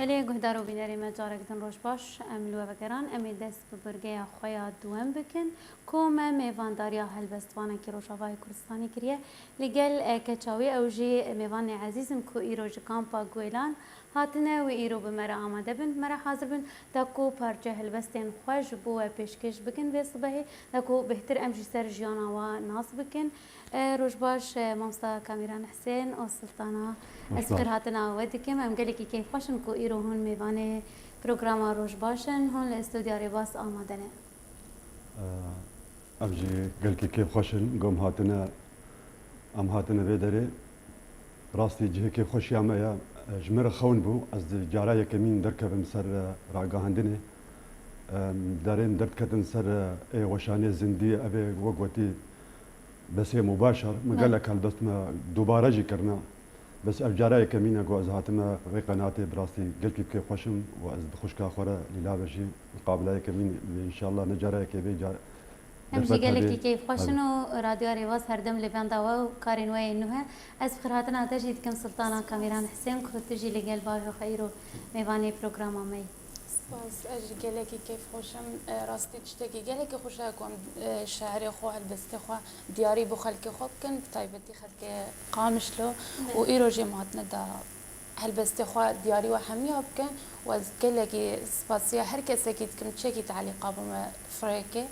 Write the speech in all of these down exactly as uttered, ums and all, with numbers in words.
Belê guhdar û bînerê me, carek din roj baş. Em li we vegeran, em ê dest bi burgeya xwe ya duwem bikin. Ku me mêvandariya helbestvanekî Rojavayê Kurdistanê kiriye. Li gel, e, keça wî ew jî mêvanê ezîz in ku îro ji kampa Guêlan hatine, wê îro bi me re amade bin, bi me re hazir bin, da ku parçe helbestên xwe ji bo we pêşkêş bikin vê sibehê, da ku bêhtir em jî ser jiyana we nas bikin. E, roj baş, e, mamosta Kamîran Hisên û Sultana. Ez Roj baş. Xêrhatina we dikim. Em gelekî kêfxweş in ku îro hûn mêvanê programa Roj Baş in. Hûn li Studya Rêbaz amade ne. E, em jî gelekî kêfxweş in. Gom hatine, em hatine vê derê. Rastî cihê kêfxweşiya me ye. E, ji me re xewn bû. Ez di cara yekemîn derkevim ser, e, ragihandinê. E, derên derdiketin ser, e, ê weşanê zindî, ev ê wek gotî, Besê mubaşer, min Belê. gelek helbest me dubare jî kirine. Bes ev cara yekemîn e ku ez hatime vê qenatê, bi rastî gelkî kêfxweş im û ez bi xwişka xwe re Lîla ve jî miqabila yekemîn, înşallah ne cara yekê bê car Em jî derfet gelekî hebe. kêfxweş in Hebe. û Radyoya Rêbaz her dem li benda we û karên we yên nû he. Ez bi xêrhatina te jî dikim Sultana Kamîran Hisên ku tu jî li gel bavê xwe îro mêvanê programa me yî. Spas, ez jî gelekî kêfxweş im. E, rastî tiştekî gelekî xweş e ku em, e, şehrê xwe, helbestê xwe diyarî bo xelkê xwe bikin, bi taybetî xelkê Qamişlo. Belê. Û îro jî em hatine da helbestê xwe diyarî we hemiya bikin. Û ez gelekî spasiya her kesekî dikim, çekî teelîqa bo me firêke.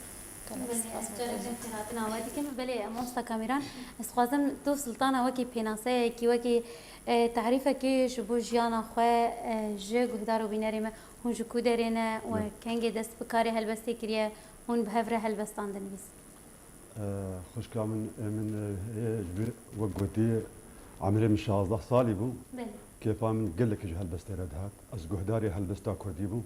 Gelek Belê, spas ez bo te carek jî. din xêrhatina we dikim. Belê, mamosta Kamîran, ez dixwazim tu Sultana wekî pênaseyekî, wekî, e, tarîfekî ji bo jiyana xwe, e, ji guhdar û bînerê me Hûn ji ku derê ne? We Ne. kengê dest bi karê helbestê kiriye? Hûn bi hev re helbestan dinivîsin? Ee, xwişka min, e, min, e, heye ji ber wek gotî, emirê min şazdeh salî bû. Belê. Kêfa min gelekî ji helbestê re dihat. Ez guhdarê helbesta kurdî bûm.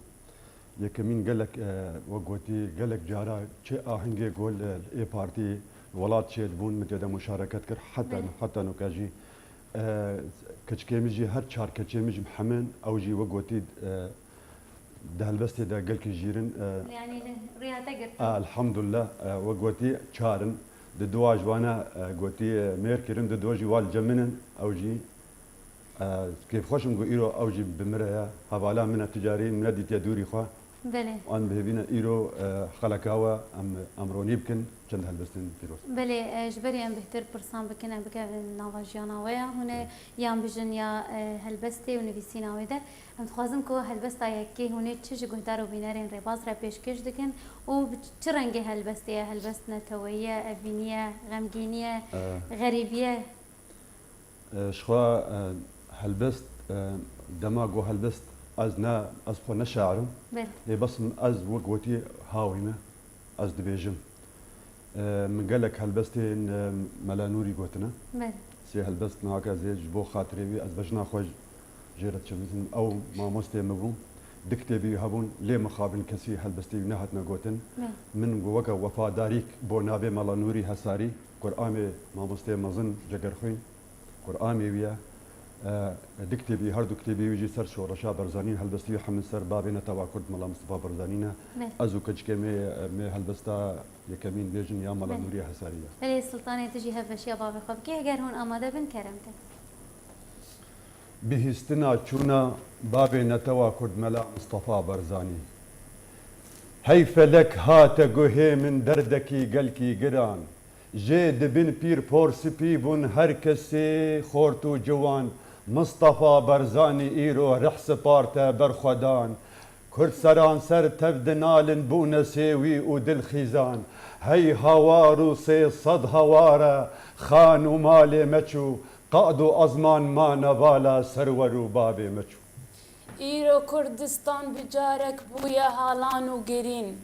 Yekemîn gelek, e, wek gotî, gelek cara çi ahengê gol, e, ê partî welat çêdibûn, min tê de muşareket kir. Heta, Belê. heta nuke jî, e, keçikê min jî, her çar keçê min jî hemin, ew jî wek gotî, e, Di helbestê de gelkî jîr in, e, Yanî li riya te girtin. e, elhamdulillah, e, wek gotî çar in. Di dua ji wana, e, gotî, e, mêr kirin, di dua jî wa li cem min in, ew jî, e, kêfxweş im ku îro ew jî bi min re ye. Hevala min e, tu carî min nedîtiye dûrî xwe. Belê. An bi hêvî ne îro, e, xeleka we em, em ronî bikin, çend helbestên pîroz. Belê, e, ji berî em bêhtir pirsan bikin, em bikevin nava jiyana we ya hûn e, Hı. yan bijin ya, e, helbestê û nivîsîna wê de. Em dixwazin ku helbesta yekê hûn ê çi ji guhdar û bînerên rêbaz re pêşkêş dikin û bi çi rengê helbestê ye? Helbest neteweyî ye, evînî ye, xemgînî ye, Ee. xerîbî ye? Ee, ji xwe, e, helbest, e, dema ku helbest ez ne, ez xwe ne şair im. Belê. Lê bes ez wek gotî hawî me. Ez dibêjim, e, min gelek helbestên, e, Mela Nûrî gotine. Belê. Sê helbest niha ke ez ê ji bo xatirê wî ez bejna xwe jê re diçivînim. Ew mamostê min bû. Du kitêbî wî hebûn, lê mixabin kesî helbestê wî nehatine gotin. Belê. Min got weke wefadarîk bo navê Mela Nûrî Hesarî, Qur'anê mamostê mezin Cegerxwîn. Kur'anê wî ye. E, du kitêbî, her du kitêbî wî jî ser şoreşa Barzanî, helbestî wî hemî ser bavê netewa Kurd Mela Mistefa Barzanî ne. Belê. Ez û keçikê me, me helbesta yekemîn bêjin ya Mela Belê. Nûriye Hesarî ye. Belê, Sultanê, tu jî hevbeşiya bavê xwe bikî. Heger hûn amade bin, kerem ke. Bihîstina çûna bavê netewa Kurd Mela Mistefa Barzanî. Hey felek hate guhê min derdekî gelkî giran. Jê di bin pîr por spî bûn her kesê xort û ciwan. Mistefa Barzanî îro rih siparte ber xwe dan. Kurd seranser tev dinalin bûne sêwî û dilxîzan. Hey hawar û sê sed hawar e, xan û malê me çû, qad û ezman mane vala serwer û bavê me çû. Îro Kurdistan bi carek bûye halan û girîn.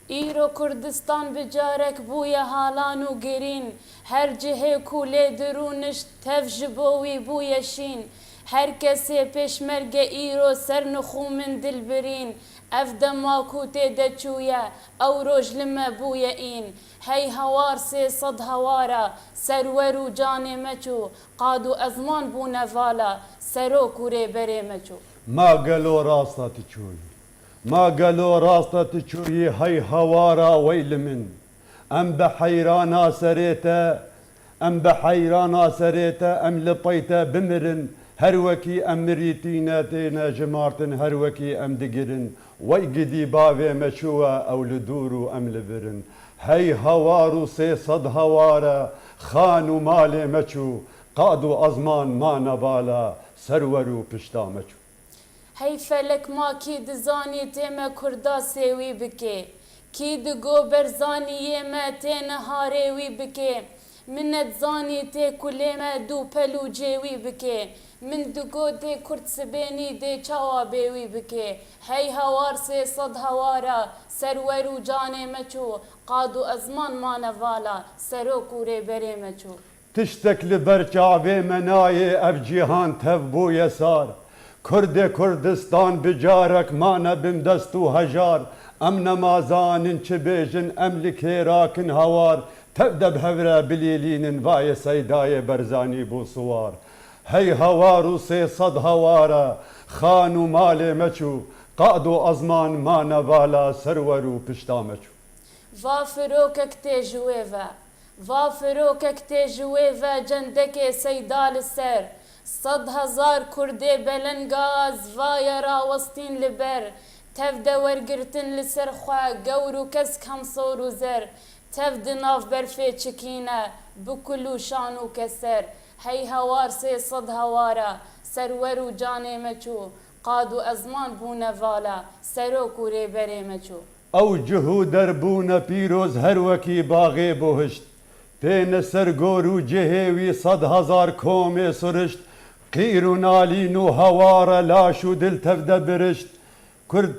Îro Kurdistan bi carek bûye halan û girîn. Her cihê ku lê dirûnişt tev ji bo wî bûye şîn. Her kesê pêşmerge îro ser nixûmin dilbirîn. Ev dema ku tê de çûye, ew roj li me bûye în. Hey hawar sê sed hawara, serwer û canê me çû. Qad û ezman bûne vala, serok û rêberê me çû. Ma gelo rasta tu çûyî? Ma gelo rasta tu çûyî, hey hawara wey li min? Em bi heyrana serê te, em bi heyrana serê te, em li pey te bimirin, Her wekî em mirîtî ne têne jimartin, her wekî em digirin. Wey gidî bavê me çû we, ew li dûr û em li vir in. Hey hawar û sê sed hawar e, xan û malê me çû, qad û ezman mane vala, serwer û pişta me çû. Hey felek, ma kî dizanî tê me kurda sêwî bikê? Kî digo berzaniyê me tê niharê wî bikê? Min nedizanî tê kulê me dû pelûcê wî bikê. Min digo dê kurd sibênî dê çawa bê wî bikê. Hey hawar sê sed hawar e, serwer û canê me çû, qad û ezman mane vala, serok û rêberê me çû. Tiştek li ber çavê me nayê, ev cîhan tev bûye sar. Kurdê Kurdistan bi carek mane bindest û hejar. Em nemazanin çi bêjin, em li kê rakin hawar. Tev de bi hev re bilîlînin, vayê Seydayê Berzanî bû siwar. Hey hawar û sê sed hawar e, xan û malê me çû, qad û ezman mane vala, serwer û pişta me çû. Va firokek tê ji wê ve, va firokek tê ji wê ve, cendekê Seyda li ser. Sed hezar kurdê belengaz vaye rawestîn li ber, tev de wergirtin li ser xwe gewr û kesk hem sor û zer, tev di nav berfê çikîne bi kul û şan û keser. Hey hawar sê sed hawar e, serwer û canê me çû, qad û ezman bûne vala, serok û rêberê me çû. Ew cih û der bûne pîroz her wekî baxê buhişt. Têne ser gor û cihê wî sed hezar komê sirişt. Qîr û nalîn û hawar e, laş û dil tev de birişt. Kurd,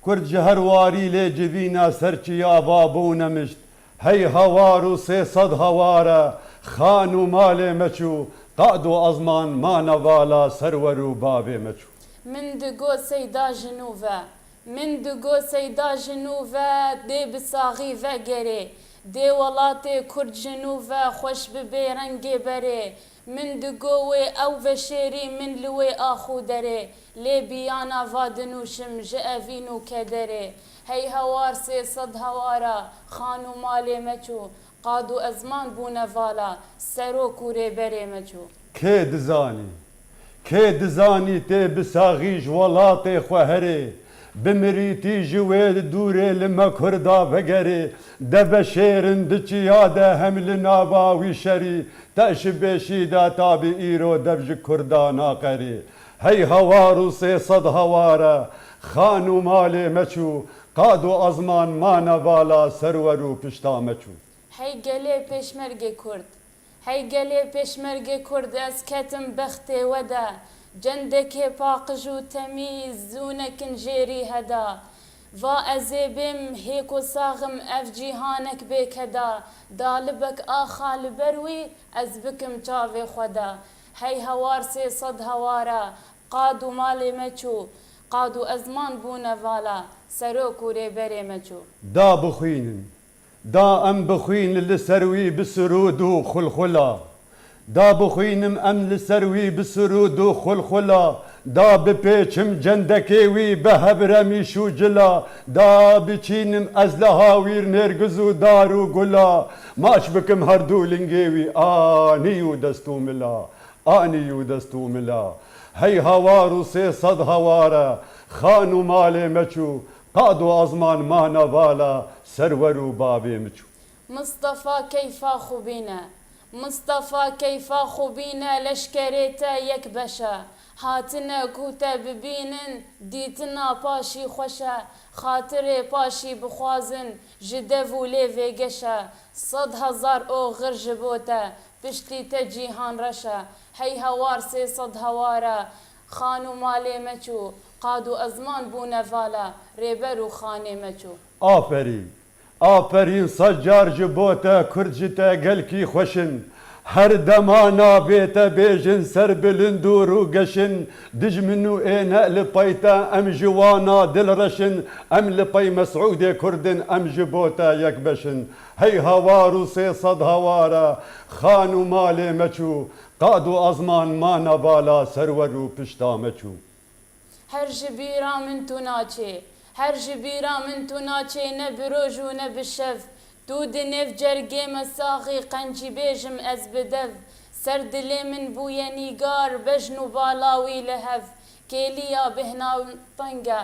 Kurd ji her warî lê civîna ser çiya va bûne mişt. Hey hawar û sê sed hawar e, xan û malê me çû, qad û ezman mane vala, serwer û bavê me çû. Min digo Seyda ji nû ve. Min digo Seyda ji nû ve dê bi saxî vegerê, dê welatê Kurd ji nû ve xweş bibê rengê berê. Min digo wê ew veşêrî min li wê ax û derê, lê biyana va dinûşim ji evîn û kederê. Hey hawar sê sed hawar e, xan û malê me çû, qad û ezman bûne vala, serok û rêberê me çû. Kê dizanî? Kê dizanî tê bi saxî ji welatê xwe herê? Bi mirîtî ji wê dûrê li me Kurda vegerê. De veşêrin di çiya de hem li nava wî şerî. Te ji bêşî de ta bi îro dev ji Kurda naqerî. Hey hawar û sê sed hawar e, xan û malê me çû, qad û ezman mane vala, serwer û pişta me çû. Hey gelê pêşmergê Kurd. Hey gelê pêşmergê Kurd, ez ketim bextê we de. Cendekê paqij û temîz zûnekin jêrî heda. Va ez ê bêm hêko saxim ev cîhanek bê keda. Dalibek axa li ber wî ez bikim çavê xwe de. Hey hawar sê sed hawar e, qad û malê me çû. Qad û ezman bûne vala, serok û rêberê me çû. Da bixwînin. Da em bixwînin li ser wî bi sirûd û xulxula. Da bixwînim em li ser wî bi sirûd û xulxula. Da bipêçim cendekê wî bi hevremîş û cila. Da biçînim ez li hawîr nêrgiz û dar û gula. Maç bikim her du lingê wî anî û dest û mila. Anî û dest û mila. Hey hawar û sê sed hawar e, xan û malê me çû, qad û ezman mane vala, serwer û bavê me çû. Mistefa keyfa xwe bîne. Mistefa keyfa xwe bîne, leşkerê te yek beş e. Hatine ku te bibînin, dîtina paşî xweş e. Xatirê paşî bixwazin, ji dev û lêvê geş e. Sed hezar oxir ji bo te, piştî te cîhan reş e. Hey hawar sê sed hawar e, xan û malê me çû, qad û ezman bûne vala, rêber û xanê me çû. Aferîn. Aferîn, sed car ji bo te, Kurd ji te gelkî xweş in. Her dema navê te bêjin, serbilind û rûgeş in. Dijmin û êne li pey te, em ji wana dil reş in. Em li pey Mesûdê Kurd in, em ji bo te yek beş in. Hey hawar û sê sed hawar e, xan û malê me çû. Qad û ezman mane vala, serwer û pişta me çû. Her ji bîra min tu naçê, her ji bîra min tu naçê, ne bi roj û ne bi şev. Tu di nêv cergê me saxî, qencî bêjim ez bi dev. Ser dilê min bûye nîgar, bejn û bala wî li hev. Kêliya bêhna min teng e,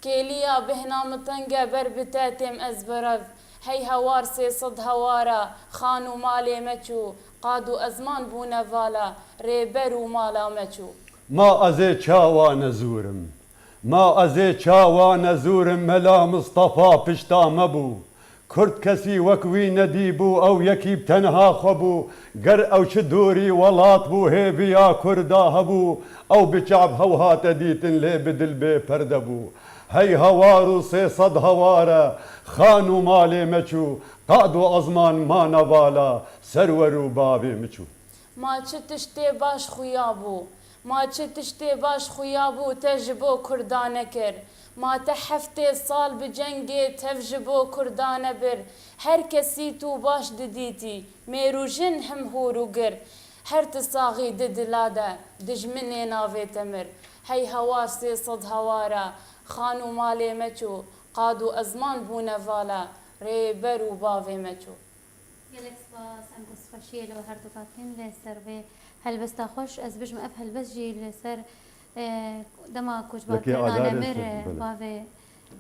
kêliya bêhna min teng e, ber bi te têm ez bi rev. Hey hewar sê sed hewara, xan û malê me çû, qad û ezman bûne vala, rêber û mala me çû. Ma ez ê çawa nezûrim? Ma ez ê çawa nezûrim? Mela Mistefa pişta me bû. Kurd kesî wek wî nedîbû, ew yekî bi tenha xwe bû. Ger ew çi dûrî welat bû, hêviya Kurda hebû. Ew bi çav hew hate dîtin, lê bi dil bê perde bû. Hey hewar û sê sed hewar e, xan û malê me çû, qad û ezman mane vala, serwer û bavê min çû. Ma çi tiştê baş xuya bû, ma çi tiştê baş xuya bû, te ji bo Kurda nekir. Ma te heftê sal bi cengê tev ji bo Kurda nebir. Her kesî tu baş didîtî, mêr û jin him hûr û gir. Her ti saxî di dila de, dijminê navê te mir. Hey hewar sê sed hewar e, xan û malê me çû, qad û ezman bûne vala, rêber û bavê me çû. Gelek spas, em destxweşiyê li we her du dikin li ser vê helbesta xweş. Ez bêjim ev helbest jî li ser, e, dema koçberkirina Adarê Nemir, ser, e, belê. Bavê,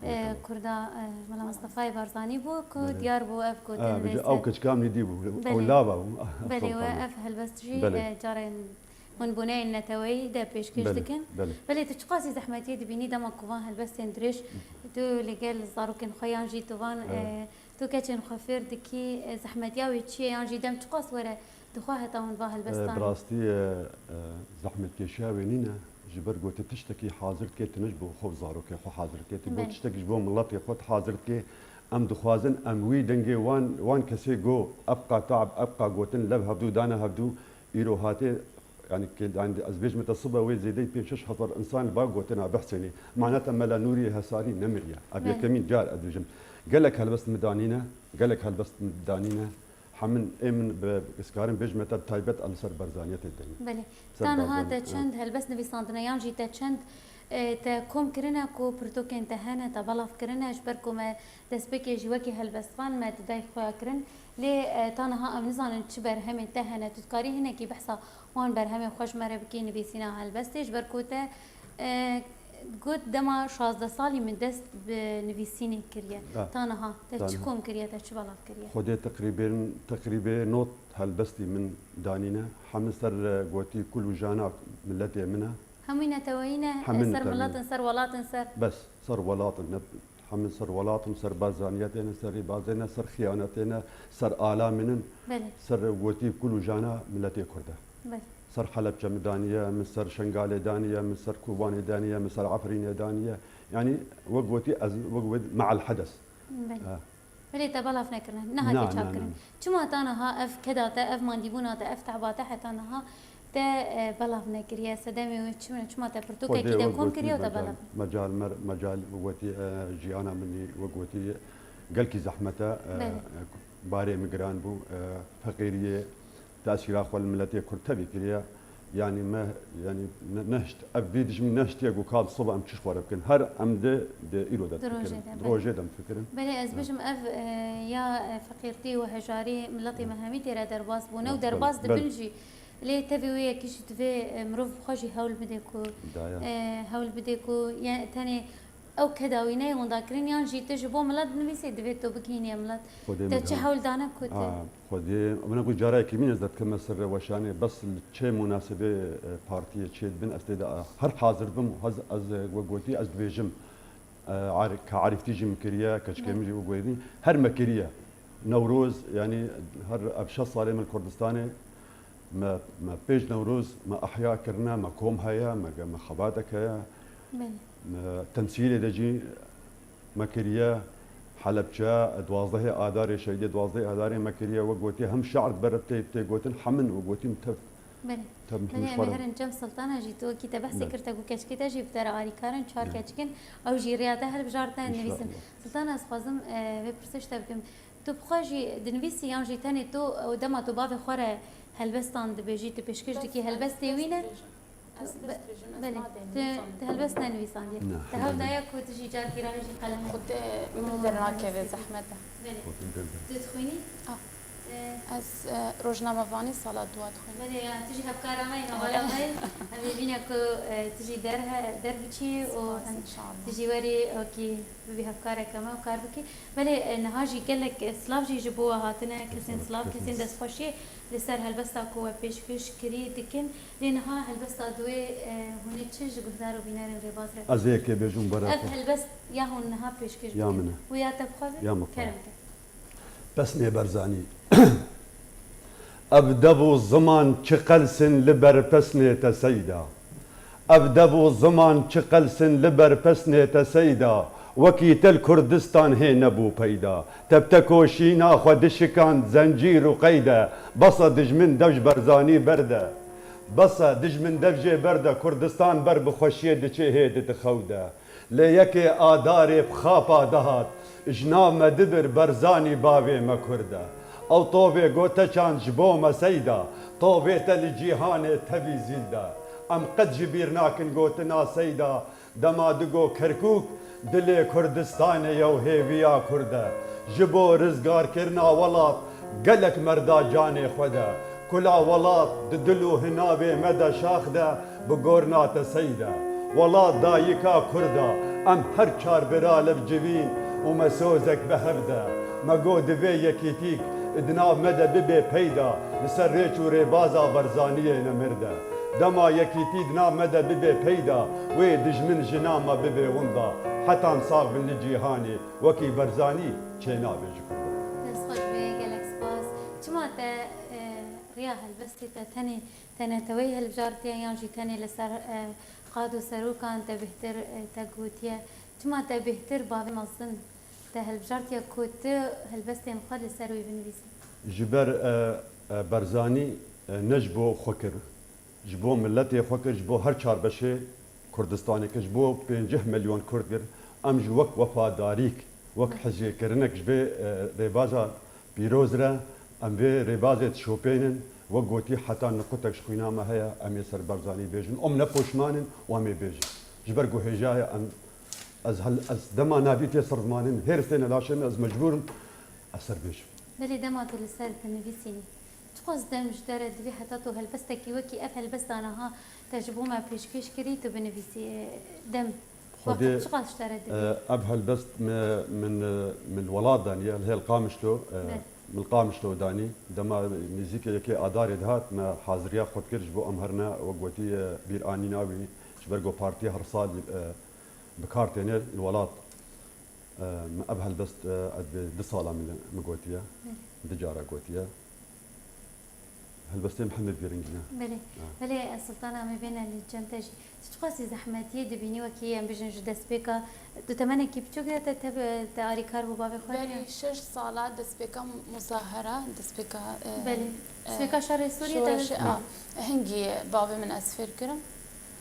e, Kurda, e, Mela Mistefayê Barzanî bû ku diyar bû ev gotin. Belê. Ew keçika min dî bû. Belê. Ew lava bû. Belê, we ev helbest jî, e, carên hûnbûneyên neteweyî de pêşkêş dikin. Belê. Belê, tu çiqasî zehmetiyê dibînî dema ku van helbestên dirêj tu li gel zarokên xwe yan jî tu van, e, Tu keçên xwe fêr dikî, e, zehmetiya wê çi ye, yan jî dem çiqas were dixwe heta hûn va helbestan? E, bi rastî, e, e, zehmetkêşiya wê nîne. Ji ber ku tu tiştekî hazir dikê, tu ne ji bo xwe û zarokê xwe hazir dikê, tu bo tiştekî ji bo miletê xwe tu hazir dikê. Em dixwazin em wî dengê wan, wan kesê ku ev qa tab, ev qa gotin lev hevdû dane hevdû, îro hatê, yanî, ke-, yanî, ez bêjim te sibe wê zêdeyî pênc şeş hezar însan li ba gotina bihsênê. Mana te Mela Nûrî Hesarî nemiriye. Ev yekemîn car ez dibêjim. Gelek helbest min danîne, gelek helbest min danîne. Hemin ê min bi, ez karim bêjime te bi taybet em li ser Barzaniyetê dengî. Belê. Ta niha te çend helbest nivîsandine yan jî te çend, e, te kom kirine ku pirtûkên te hene, te belav kirine, ji ber ku me destpêkê jî wekî helbestvan me tu dayî xwe ya kirin. Lê, e, ta niha em nizanin çi berhemên te hene. Tu dikarî hinekî behsa wan berhemên xwe ji me re bikî, nivîsîna helbestê, ji ber ku te, e, got, dema şazdeh salî min dest bi nivîsînê kiriye. Ah, ta niha te çi kom kiriye, te çi belav kiriye? Xwedê teqrîbên, teqrîbê nod helbestî min danîne. Hemin ser, e, gotî kul û jana miletê min e. Hemî neteweyî ne, hemî ser miletin, ser welatin, ser. Bes, ser welatin ne. Hemin ser welatin, ser Barzaniyetê ne, ser rêbazê ne, ser xiyanetê ne, ser alamê ne, belê, ser gotî kul û jana miletê Kurd e. Belê. Ser Helebçe min daniye, min ser Şengalê daniye, min ser Kobanê daniye, min ser Efrînê daniye. Yanî wek gotî ez, wek gotî me'el hedes. Belê. Ha. Belê te belav nekirine. Niha te çap kirin. Na, na, na. Çima ta niha ev keda te, ev mandîbûna te, ev tehba te heta niha te, e, belav nekiriye? Sedemê wê çi bûne? Çima te pirtûkekî de kom kiriye û te belav? Mecal, mer-, mecal wekî, e, jiyana min wek gotî gelkî zehmet e, e, belê, barê min giran bû, e, feqîriyê, tesîra xwe li miletê Kurd tevî kiriye. Yanî me, yanî ne-, nehişt, ev vî dijmin nehiştiye ku ka sibe em çi ji xwe re bikin. Her em di, di îro de difikirin. Di rojê de, belê. Di rojê de em difikirin. Belê, ez bêjim ev, e, ya, e, feqîrtî û hejarî miletê me hemî tê re derbas bûne û derbas dibin jî. Belê. Lê tevî wê yekî jî divê, e, mirov bi xwe jî hewl bide ku, e, hewl bide ku ye-, tenê ew keda wî neyê winda kirin, yan jî tu ji bo milet dinivîsî, divê tu bigihînî milet. Te çi hewl dane ku te? A, Xwedê, min ku cara yekemîn ez derdikeme ser weşanê, bes li çê munasebê, e, partiyê çê dibin, ez tê de, e, her hazir bim, ez, ez, e, wek gotî ez dibêjim, e, ar-, ka arîftî jî min kiriye, keçikê min jî wek gotî, her me kiriye. Newroz, yanî her ev şeş salê min li Kurdistanê, me, me pêş Newroz, me ehya kirine, me kom heye, me, me xebatek heye. Belê. Me temsîlê de jî me kiriye, Helebçe, duwazdehê Adarê, şehîdê duwazdehê Adarê me kiriye, wek gotî hem şi'r ber tê, tê gotin, hemin wek gotî min tev, tev min xwe re. Belê, em ê herin cem Siltana jî, tu wekî te behsê kir, te got keçikê te jî bi te re alîkar in, çar keçik in, ew jî rêya te hilbijartine nivîsin. Siltana, ez xwazim, e, vê pirsê ji te bikim. Tu bi xwe jî dinivîsî yan jî tenê tu, ew dema tu bavê xwe re helbestan dibêjî, tu pêşkêş dikî, helbestê wî ne? Ez helbest dibêjim, ez nadêm nivîsandin. Belê. Tu, tu helbest nenivîsandiye. Na. Te hewl daye ku tu jî carkî rahêjî qelemê? Xwedê min dernakeve, zehmet e. Belê. Xwedê derde. Tu dixwînî? Ah. E, Ez, e, rojnamevanî sala dua dixwînim. Belê, ya, tu jî hevkara me yî, hevala me yî. Em ê bîne ku, e, tu jî derhe-, derbiçî û Spas, em, înşallah. Tu jî werî wekî bibî hevkareke me û kar bikî. Belê, e, niha jî gelek, e, silav jî ji bo we hatine, kesên silav, kesên destxweşiyê li ser helbesta ku we pêşkêş kirî dikin. Lê niha helbesta duwê, e, hûn ê çi ji guhdar û bînerên rêbaz re Ez ê yekê bêjim, bera Ev te. helbest ya hûn niha pêşkêş Ya dikin. min e. Wê ya te bixwazin? Ya min xwe. Kerem ke. Pesnê Berzanî. Ev dev û ziman çi qels in li ber pesnê te seyda. Ev dev û ziman çi qels in li ber pesnê te seyda. Wekî te li Kurdistan hê nebû peyda. Te bi tekoşîna xwe dişikand zencîr û qeyde. Bes e dijmin dev ji Berzanî berde. Bes e dijmin dev jê berde. Kurdistan ber bi xweşiyê diçê hê didixewde. Lê yekê Adarê bi xapa dihat, ji nav me dibir Berzanî bavê me Kurd e. Ew tovê got te çand ji bo me seyda, tovê te li cîhanê tevî zînde. Em qet ji bîr nakin gotina seyda, dema digo Kerkûk, dilê Kurdistanê ye û hêviya Kurd e. Ji bo rizgarkirina welat, gelek merda canê xwe de. Kula welat di dil û hinavê me de şax de, bi gorna te seyde. Welat dayika Kurd e, em her çar bira li civîn û me sozek bi hev de. Me got divê yekîtîk di nav me de bibe peyda, li ser rêç û rêbaza Berzaniyê nemir de. Dema yekîtî di nav me de bibe peyda, wê dijmin ji nav me bibe winda. Hetan sax bin li cîhanê, wekî Berzanî çênabe ji Kurdan. Dest xweş be, gelek spas. Çima te, e, Riya helbestê te tenê, te neteweyî hilbijartiye yan jî tenê li ser, e, qad û serokan te bêhtir, e, te gotiye? Çima te bêhtir bavê mezin te hilbijartiye ku tu helbestên xwe li ser wî binivîsî? Ji ber, e, e, Berzanî, e, ne ji bo xwe kir, ji bo miletê xwe kir, ji bo her çar beşê Kurdistanê kir, ji bo pêncî milyon Kurd kir. Em jî wek wefadarîk, wek hizêkirinek ji vê, e, rêbaza pîroz re, em vê rêbazê dişopênin. Wek gotî, heta niqutek ji xwîna me heye, em ê ser Barzanî bêjin. Em ne poşman in û em ê bêjin. Ji ber ku hêja ye, em, ez hel-, ez dema navî tê ser zimanê min, hêrs têne laşê min, ez mecbûr im ez ser bêjim. Belê dema tu li ser dinivîsînî, çiqas dem ji te re divê heta tu helbestekî wekî ev helbesta niha te ji bo me pêşkêş kirî, tu binivîsî, e, dem Xwedê, wextek çiqas ji te re divê? E, ev helbest me, min, e, min li welat daniye, li hêl Qamişlo, e, Belê. min li Qamişlo danî. Dema nêzîkê yekê Adarê dihat, me haziriya xwe dikir ji bo em herine, wek gotî, e, bîranîna wî, ji ber ku partiya her sal, e, bi kar têne li welat. E, me ev helbest, e, ez dê du sala min, min gotiye, Belê. du cara gotiye. Helbestê min hemî vî rengî ne. Belê. Ha. Belê, Sultan, em ê bêne li cem te jî. Tu çiqasî zehmetiyê dibînî, wekî em bijin ji destpêka, tu temenekî biçûk de te, te, te alîkar bû bavê xwe re? Berî şeş sala destpêka muzahera, destpêka, e, Belê. e, Destpêka şerê Sûriyê te şoreşê, a, hingî bavê min ez fêr kirim.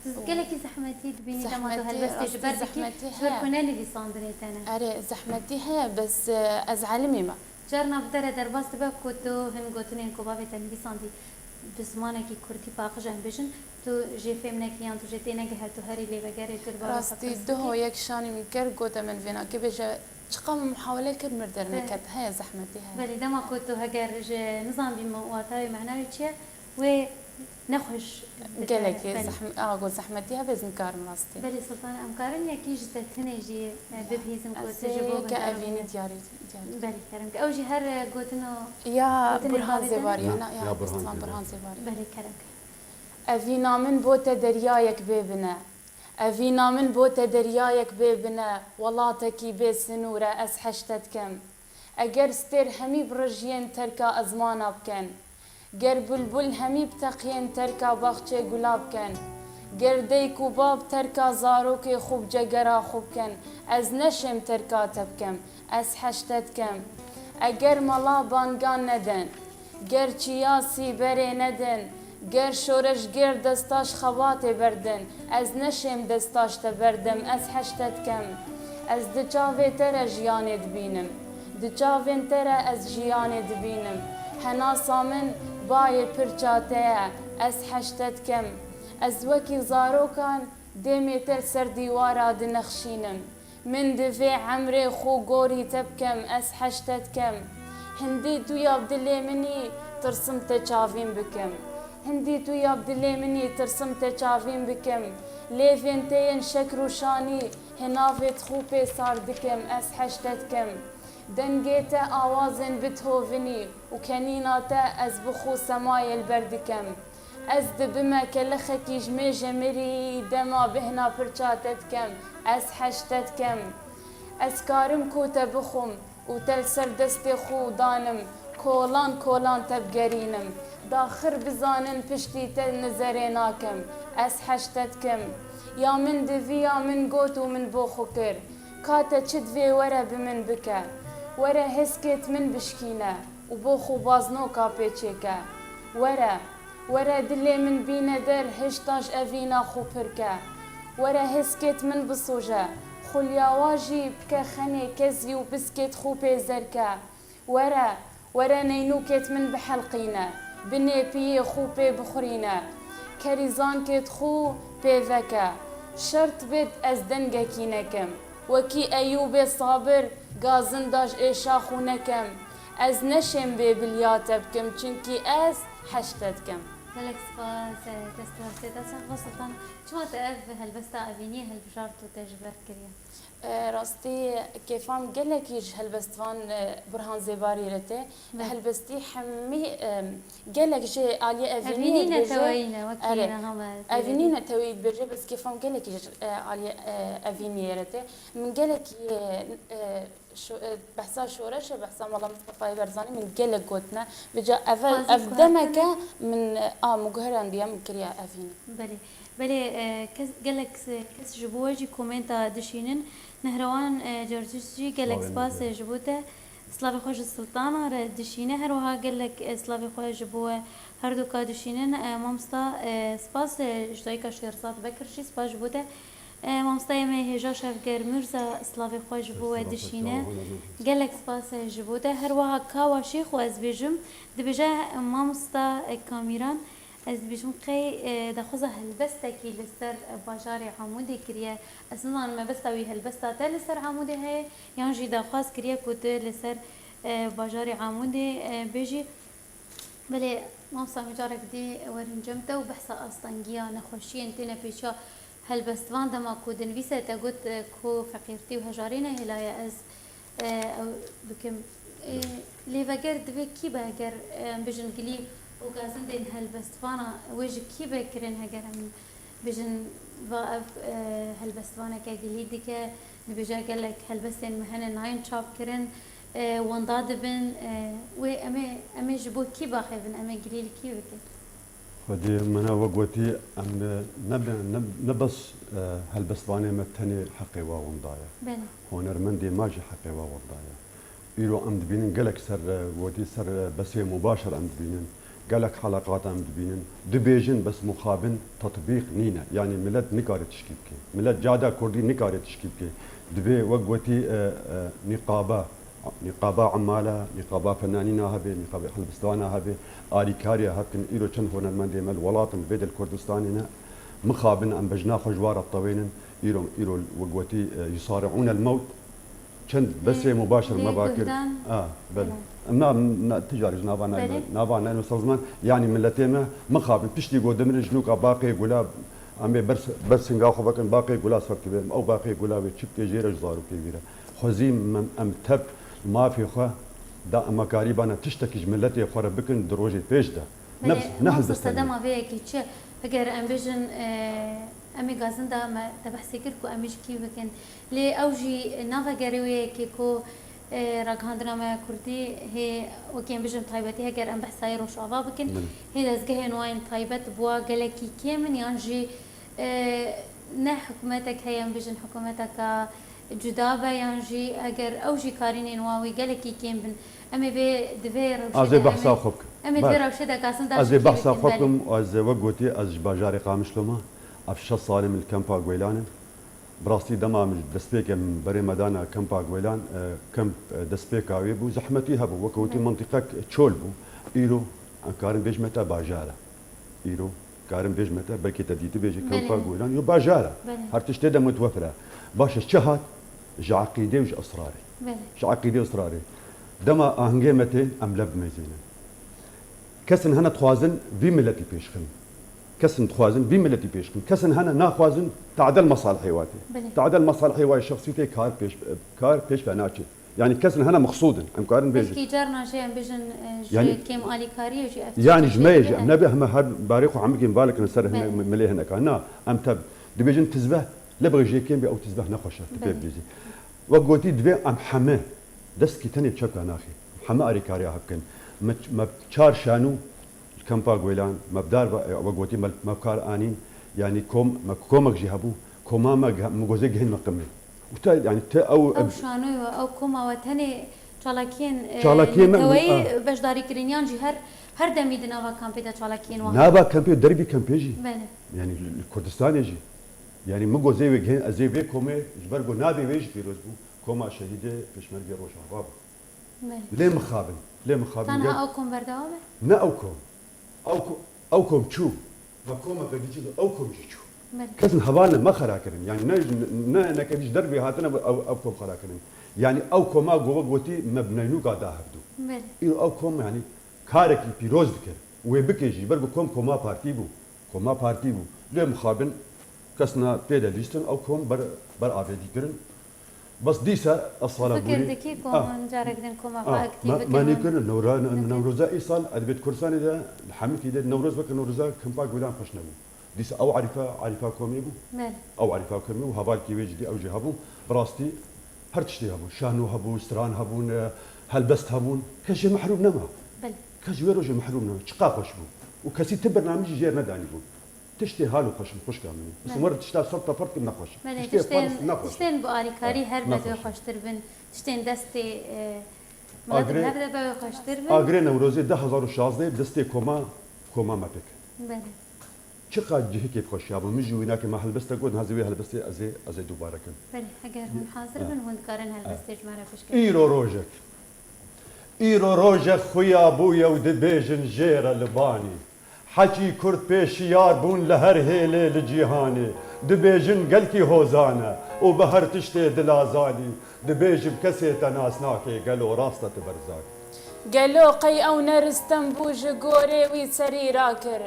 Tu gelekî zehmetiyê dibînî dema tu Zehmetî, helbestê ji rastî ber dikî, zehmetî ji ber heye. ku ne nivîsandinê te ne. Erê, zehmetî heye, bes, e, ez elimî me. Carna bi te re derbas dibe ku tu hin gotinên ku bavê te nivîsandî bi zimanekî kurdî paqij em bêjin, tu jê fêm nekî yan tu jê tê negihe, tu herî lêvegerê tu li bava Rastî xwe pirs duho dikî. Yek şanî min kir, gote min vênakê bêje, çiqa min muhawele kir, mir Be- derniket. Heye zehmetî heye. Belê, dema ku tu heger ji nizanbî min watayê mehna wê çi ye, wê nexweş dike. Gelekî Belê. zehme-, a, got zehmetî hebe ez nikarim rastî. Belê Sultan, em karin yekî ji te tinê jî, e, bibihîzin ku Ez tu ji bo yeke guhdar û evînî bîne. diyarî, diyarî. Belê, kerem ke. Ew jî her, e, gotin û Ya gotinê Burhan bavê te ne? Zêbarî, ya, na, ya, Ya Burhan Sultan Zêbarî. Burhan Zêbarî. Belê, kerem ke. Evîna min bo te deryayek bê bine. Evîna min bo te deryayek bê bine. Welatekî bê sinûr e, ez heşte dikem. Eger stêr hemî birijiyên terka ezmana biken, ger bulbul hemî biteqiyên terka baxçê gula biken, ger dayik û bab terka zarokê xwe bi cegera xwe biken, ez neşêm terka te bikem, ez heşte dikem. Eger mala bangan nedin, ger çiya sîberê nedin, Ger şoreşger desta ji xebatê berdin, ez neşêm desta ji te berdim, ez heşte dikem. Ez di çavê te re jiyanê dibînim. Di çavên te re ez jiyanê dibînim. Henasa min bayê pirça te ye, ez heşte dikem. Ez wekî zarokan dêmê te li ser dîwara dinexşînim. Min divê emrê xwe gorî te bikem, ez heşte dikem. Hindî tu ya bi dilê min î, tirsim te çavîn bikim. Hindî tu ya bi dilê min î, tirsim te çavîn bikim. Lêvên te yên şekr û şanî, hê navê xwe pê sar dikim, ez heş te dikim. Dengê te awazên bi dihovinî û kenîna te ez bi xwe semayê li ber dikim. Ez dibime kelixekî ji mêjê mirî, dema bêhna pirça te dikim, ez heş te dikim. Ez karim ku te bixwim û te li ser destê xwe danim, kolan kolan te bigerînim. Daxir bizanin piştî te nizerê nakim, ez heş te dikim. Ya min divî ya min got û min bo xwe kir. Ka te çi divê were bi min bike. Were hêzkêt min bişkîne û bo xwe baznoka pê çêke. Were, were dilê min bîne der, hêşta ji evîna xwe pir ke. Were hêzkêt min bisoje, xulya wa jî bike xenê kezî û piskêt xwe pê zer ke. Were, were neynûkêt min bihelqîne, binê piyê xwe pê bixurîne, kerîzankêt xwe pê veke. Şert bêt ez dengekî nekim, wekî Eyûbê sabir gazinda ji êşa xwe nekim. Ez neşêm bê biliya te bikim, çimkî ez heş te dikim. Gelek spas, e, dest rastê te sax be Sultan. Çima te ev helbesta Evîniyê hilbijart û te ji ber kiriye? E, rastî kêfa min gelekî ji helbestvan, e, Burhan Zêbarî re tê. Belê. Helbestî hemî, e, gelek jê aliyê Evîniyê Evînî dibêje. Neteweyî ne, wekî Erê. Niha me Evînî tê. Neteweyî dibêje, bes kêfa min gelekî ji, e, aliyê, e, Evîniyê re tê. Min gelekî, e, e, şo-, e, behsa şoreşê, behsa Mala Mistefayê Barzanî min gelek gotine. Vêca ev, Xwazî ev ku demeke hatin. Min, e, a, min guherandiye, min kiriye Evînî. Belê. Belê, e, kes, gelek se-, kes ji bo we jî komenta dişînin. Nehrewan, e, Cercîs jî gelek Slavên spas, Mehmet. E, ji bo te. Slavê xwe ji Sultana re dişîne. Her wiha gelek, e, slavê xwe ji bo we herduka dişînin. E, mamosta, e, spas, e, ji dayika Şêrza Bekir jî spas ji bo te. E, mamostayê me hêja Şevger Mirza slavê xwe ji bo we dişîne. Gelek spas, e, ji bo te. Her wiha Kawa Şêxo ez bêjim. Dibêje, e, mamosta, e, Kamîran. Ez dibêjim qey, e, daxwaza helbestekî li ser, e, bajarê Amûdê kiriye. Ez nizanim mebesta wî helbesta te li ser Amûdê heye, yan jî daxwaz kiriye ku tu li ser, e, bajarê Amûdê, e, bêjî. Belê, mamosta, em carek dî werin cem te û behsa astengiya nexweşiyên têne pêşiya helbestvan dema ku dinivîse te got, e, ku feqîrtî û hejarî nehêlaye ez e, ew bikim. E, lê veger divê kî be, eger, e, em bijin gilî û gazindên helbestvana wê ji kî be kirin, heger em bijin va ev, e, helbestvaneke gilî dike, dibêje gelek helbestên me hene nayên çapkirin, e, wenda dibin, e, wê em ê, em ê ji bo kî baxêvin, em ê gilî li kî bikin? Xwedê min e wek gotî, em ne, ne, ne, ne bes, e, helbestvanê me tenê heqê wa winda ye. Belê. Hunermendê me jî heqê wa winda ye. Îro em dibînin gelek ser, e, gotî ser, e, besê mubaşir em dibînin. Gelek heleqat em dibînin. Dibêjin bes muxabin tetbîq nîne. Yanî milet nikare tişkî bike. Milet cada kurdî nikare tişkî bike. Divê wek gotî, e, e, nîqaba Nîqaba emala, nîqaba fenanîna hebe, nîqaba helbestwana hebe, alîkariya hebkin. Îro çend hunermendê me li welat in, vê de li Kurdistanê ne. Mixabin em bejna xwe ji wa re tewênin. Îro, îro wek gotî, e, yusari'ûnel mewt. Çend besê mubaşir me va kir. A, belê. Em na, na, ti carî ji nava nayno, nava nayno ser ziman. Yanî miletê me mixabin. Piştî ku dimirin ji nûka baqê gula, em ê ber, ber singa xwe vekin, baqê gula ser dibe. Ew baqê gula wê çi bikê jê re ji zarokê vî re. Xwezî em, em tev mafê xwe da emakarî bana tiştekî ji miletê xwe re bikin di rojê pêş de. Belê, ne, ne mamosta helbestvanê. Sedema vê yekê çi? Heger em bêjin, e, em ê gazinda me te behsê kir ku em ê ji kî bikin. Lê ew jî navegere wê yekê ku, e, ragihandina me kurdî hê wekî em bêjin taybetî heger em behsa yê Rojava bikin, belê, hê dezgehên wan yên taybet bi wa gelekî kêm in yan jî, e, ne hikûmetek heye em bêjin hikûmeteka cuda be yan jî eger ew jî karînên wan wê gelekî kêm bin, em ê vê, di vê rewşê de, ez ê behsa xwe bikim. Em ê di vê rewşê de gasin da. Ez ê behsa xwe bikim, ez ê wek gotî ez ji bajarê Qamişlo me. Ev şeş sal e min li kempa Goylan im. Bi rastî dema min destpêkê min berê me dana kempa Goylan, e, kemp, e, destpêka wê bû, zehmetî hebû. Weke gotî, belê, mintîqek çol bû. Îro em karin bêjme te bajar e. Îro karin bêjme te, belkî te dîtibê jî, belê, kempa Goylan yo bajar e. Belê. Her tişt tê de mutwefir e. Baş e, çi hat? Ji eqîdê û ji israrê. Belê. Ji eqîdê û israrê. Dema ahingê me tê, em lev dimezînin. Kesin hene dixwazin vî miletî pêşxin. Kesin dixwazin vî miletî pêşxin. Kesin hene naxwazin tadel mesalihê wa tê. Belê. Tadel mesalihê wa yê şexsî tê kar pêş, kar pêş ve naçê. Yanî kesin hene mexsûd in. Em karin bêjin. Belkî carna jî em bêjin, e, ji Yanî kêm alîkariyê jî ev Yanî tişt ji me yê jî. Em pêşkêşkirin. Nebe heme her barê xwe hemikên val kirin ser Belê. hine, milê hineka. Na, em tev dibêjin tizveh, lê bixê jê kêm bê ew tizveh nexweş e, tu pê Belê. bidîzî. Wek gotî divê em heme destkî tenê çepka naxê. Heme arêkariya hev bikin. Me, me çar şanû li kempa Guêlan, me bi dar ve, wek gotî me, me bi kar anîn. Yanî kom, me komek jî hebû. Koma me, ge- me gozê gihên me qimê. Û te, yanî te ew Ew şanoyê we, ew koma we tenê çalakiyên, e, Çalakiyên me, neteweyî a. beşdarî kirin yan jî her, her demî di nava kampê de çalakiyên wan? Nava kampê, dervî kampê jî. Belê. Yanî li, li Kurdistanê jî. Yanî min got, "Zê wê gihên, ez ê vê komê, ji ber ku navê wê jî pîroz bû, koma şehîdê Pêşmergê Rojava bû." Belê. Lê mixabin, lê mixabin Tanha gel- ew kom berdewam e? Ne ew kom. Ew ko-, ew kom çû. Me komeke dî çû, ew kom jî çû. Belê. Kesin heval ne, me xera kirin. Yanî ne, ne, ne, neke dî ji dervê hatine, ew, ew kom xera kirin. Yanî ew koma gova gotî me bi neynûka da hevdû. Belê. Îro ew kom, yanî karekî pîroz dikir. Wê bike jî, ber ku kom koma partî bû. Koma partî bû. Lê mixabin kesna pê de lîstin, ew kom ber, ber avêtî kirin. Bes dîsa ez sala Fikir borî dikî ku Ah. hûn carek din koma xwe Ah, aktîf me, bikin me hûn? nêkirin, Newra-, Ne-, Newroza îsal edebiyat Kurdistanê de, li Hemikî de Newroz weke Newroza Kempa Gulan xweş nebû. Dîsa ew Arîfa, Arîfa komê bû. Belê. Ew Arîfa komê û hevalkî wê jî dî ew jî hebû. Bi rastî her tiştê hebû. Şano hebû, stran hebûn, e, helbest hebûn. Kes jê mehrûm nema. Belê. Kes ji wê rojê mehrûm nema. Çiqa xweş bû. Û kesî ti bernamijî jê nedanî bûn. Tiştê hal û xweş in, xwişka min. Belê. Siwir tişta ser tefert kim nexweş. Belê, Tiştê tiştên, xweş nexweş. tiştên bi alîkarî her bi Nexweş. dê xweştir bin. Tiştên destê, e, miletin Agirê, hev de be xweştir bin. Agirê Newrozê du hezar û şazdeh destê koma, koma me pêk. Belê. Çiqa cihekê xweş ya bû. Min jî wî nake me helbeste got, niha zê wê helbestê ez ê, ez ê dubare kim. Belê, eger hûn hazir Ha. bin, hûn dikarin Ha. helbestê ji me re pişkin. Îro rojek. Îro rojek xuya bûye û dibêjin jêre li banî. Heçî Kurd pê şiyar bûn li her hêlê li cîhanê. Dibêjin gelkî hozan e û bi her tiştê dilazanî. Dibêjim kesê te nas nake, gelo rast e tu berzanî. Gelo qey ew ne Ristem bû ji gorê wî serî rakir.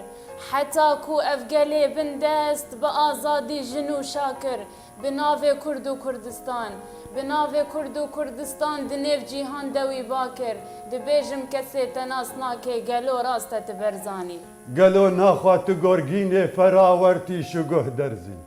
Heta ku ev gelê bindest bi azadî jin û şa kir. Bi navê Kurd û Kurdistan, bi navê Kurd û Kurdistan di nêv cîhan de wî ba kir. Dibêjim kesê te nas nake, gelo rast e tu berzanî? Gelo naxwe tu gorgînê ferawertî şiguh derzî?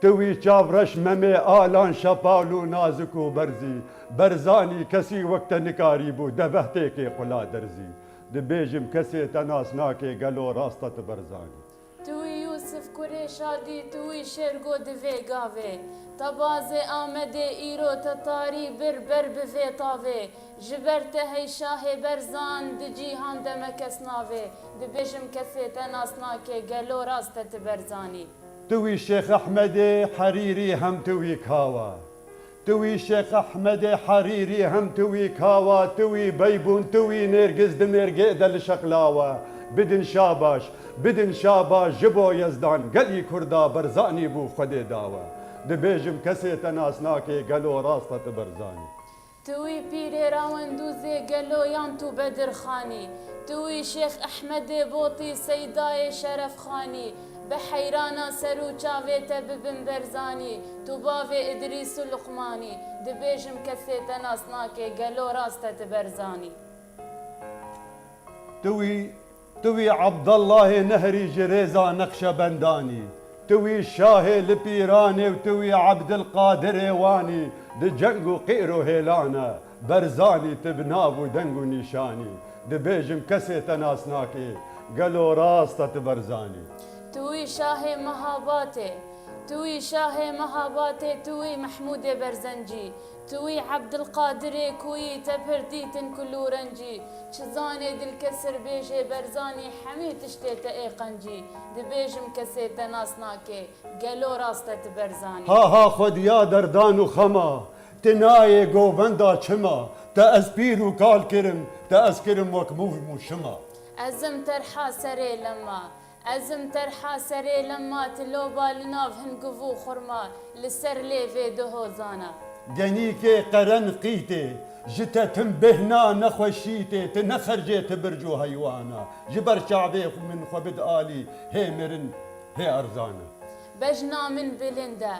Tu wî çavreş Memê Alan şepal û nazik û berzî? Berzanî kesî wek te nikarîbû devehtêkê qula derzî? Dibêjim kesê te nas nake, gelo rast e tu berzanî? Tu wî Yûsif kurê Şadî, tu wî Şêrgo di vê gavê. Te bazê Amedê îro te tarî bir ber bi vê tavê. Ji ber te hey şahê berzan di cîhan de me kes navê. Dibêjim kesê te nas nake, gelo rast e tu berzanî? Tu wî Şêx Ehmedê Herîrî hem tu wî kawa. Tu wî Şêx Ehmedê Herîrî hem tu wî kawa, tu wî Beybûn, tu wî Nêrgiz di mêrgê de li şeqlawa. Bidin şabaş, bidin şabaş ji bo Yezdan, gelî Kurda Berzanî bû Xwedê dawa. Dibêjim kesê te nas nake, gelo rast e tu Berzanî? Tu wî Pîrê Rawendûzê gelo yan tu Bedirxanî? Tu wî Şêx Ehmedê Botî Seydayê Şerefxanî? Bi heyrana ser û çavê te bibim Berzanî, tu bavê Idrîs û Luqmanî. Dibêjim kesê te nas nake, gelo rast e tu Berzanî? Tu wî, tu wî Abdallahê Nehrî ji rêza Neqşebendanî. Tu wî şahê li Pîranê û tu wî Abdilqadirê Wanî. Di ceng û qîr û hêlan e Berzanî, tu bi nav û deng û nîşanî. Dibêjim kesê te nas nake, gelo rast e tu Berzanî? Tu wî şahê Mehabatê, tu wî şahê Mehabatê, tu wî Mehmûdê Berzencî, tu wî Ebdilqadirê ku yî te pir dîtin kulûrencî. Çi zanê dilkesir bêjê Berzanî, hemî tiştê te ê qencî. Dibêjim kesê te nas nake, gelo rast e tu Berzanî? Ha ha xwediya derdan û xema, tu nayê govenda çima, te ez pîr û kal kirim, te ez kirim wek mûm û şima. Ez im terha serê lema, ez im terha serê lema, tu loba li nav hin guv û xurma, li ser lêvê du hozana. Genîkê qeren qîtê, ji te tim bêhna nexweşîtê, ti ne xercê ti birc û heywana. Ji ber çavê xwe min xwe bid alî, hê mirin, hê erzan e. Bejna min bilind e,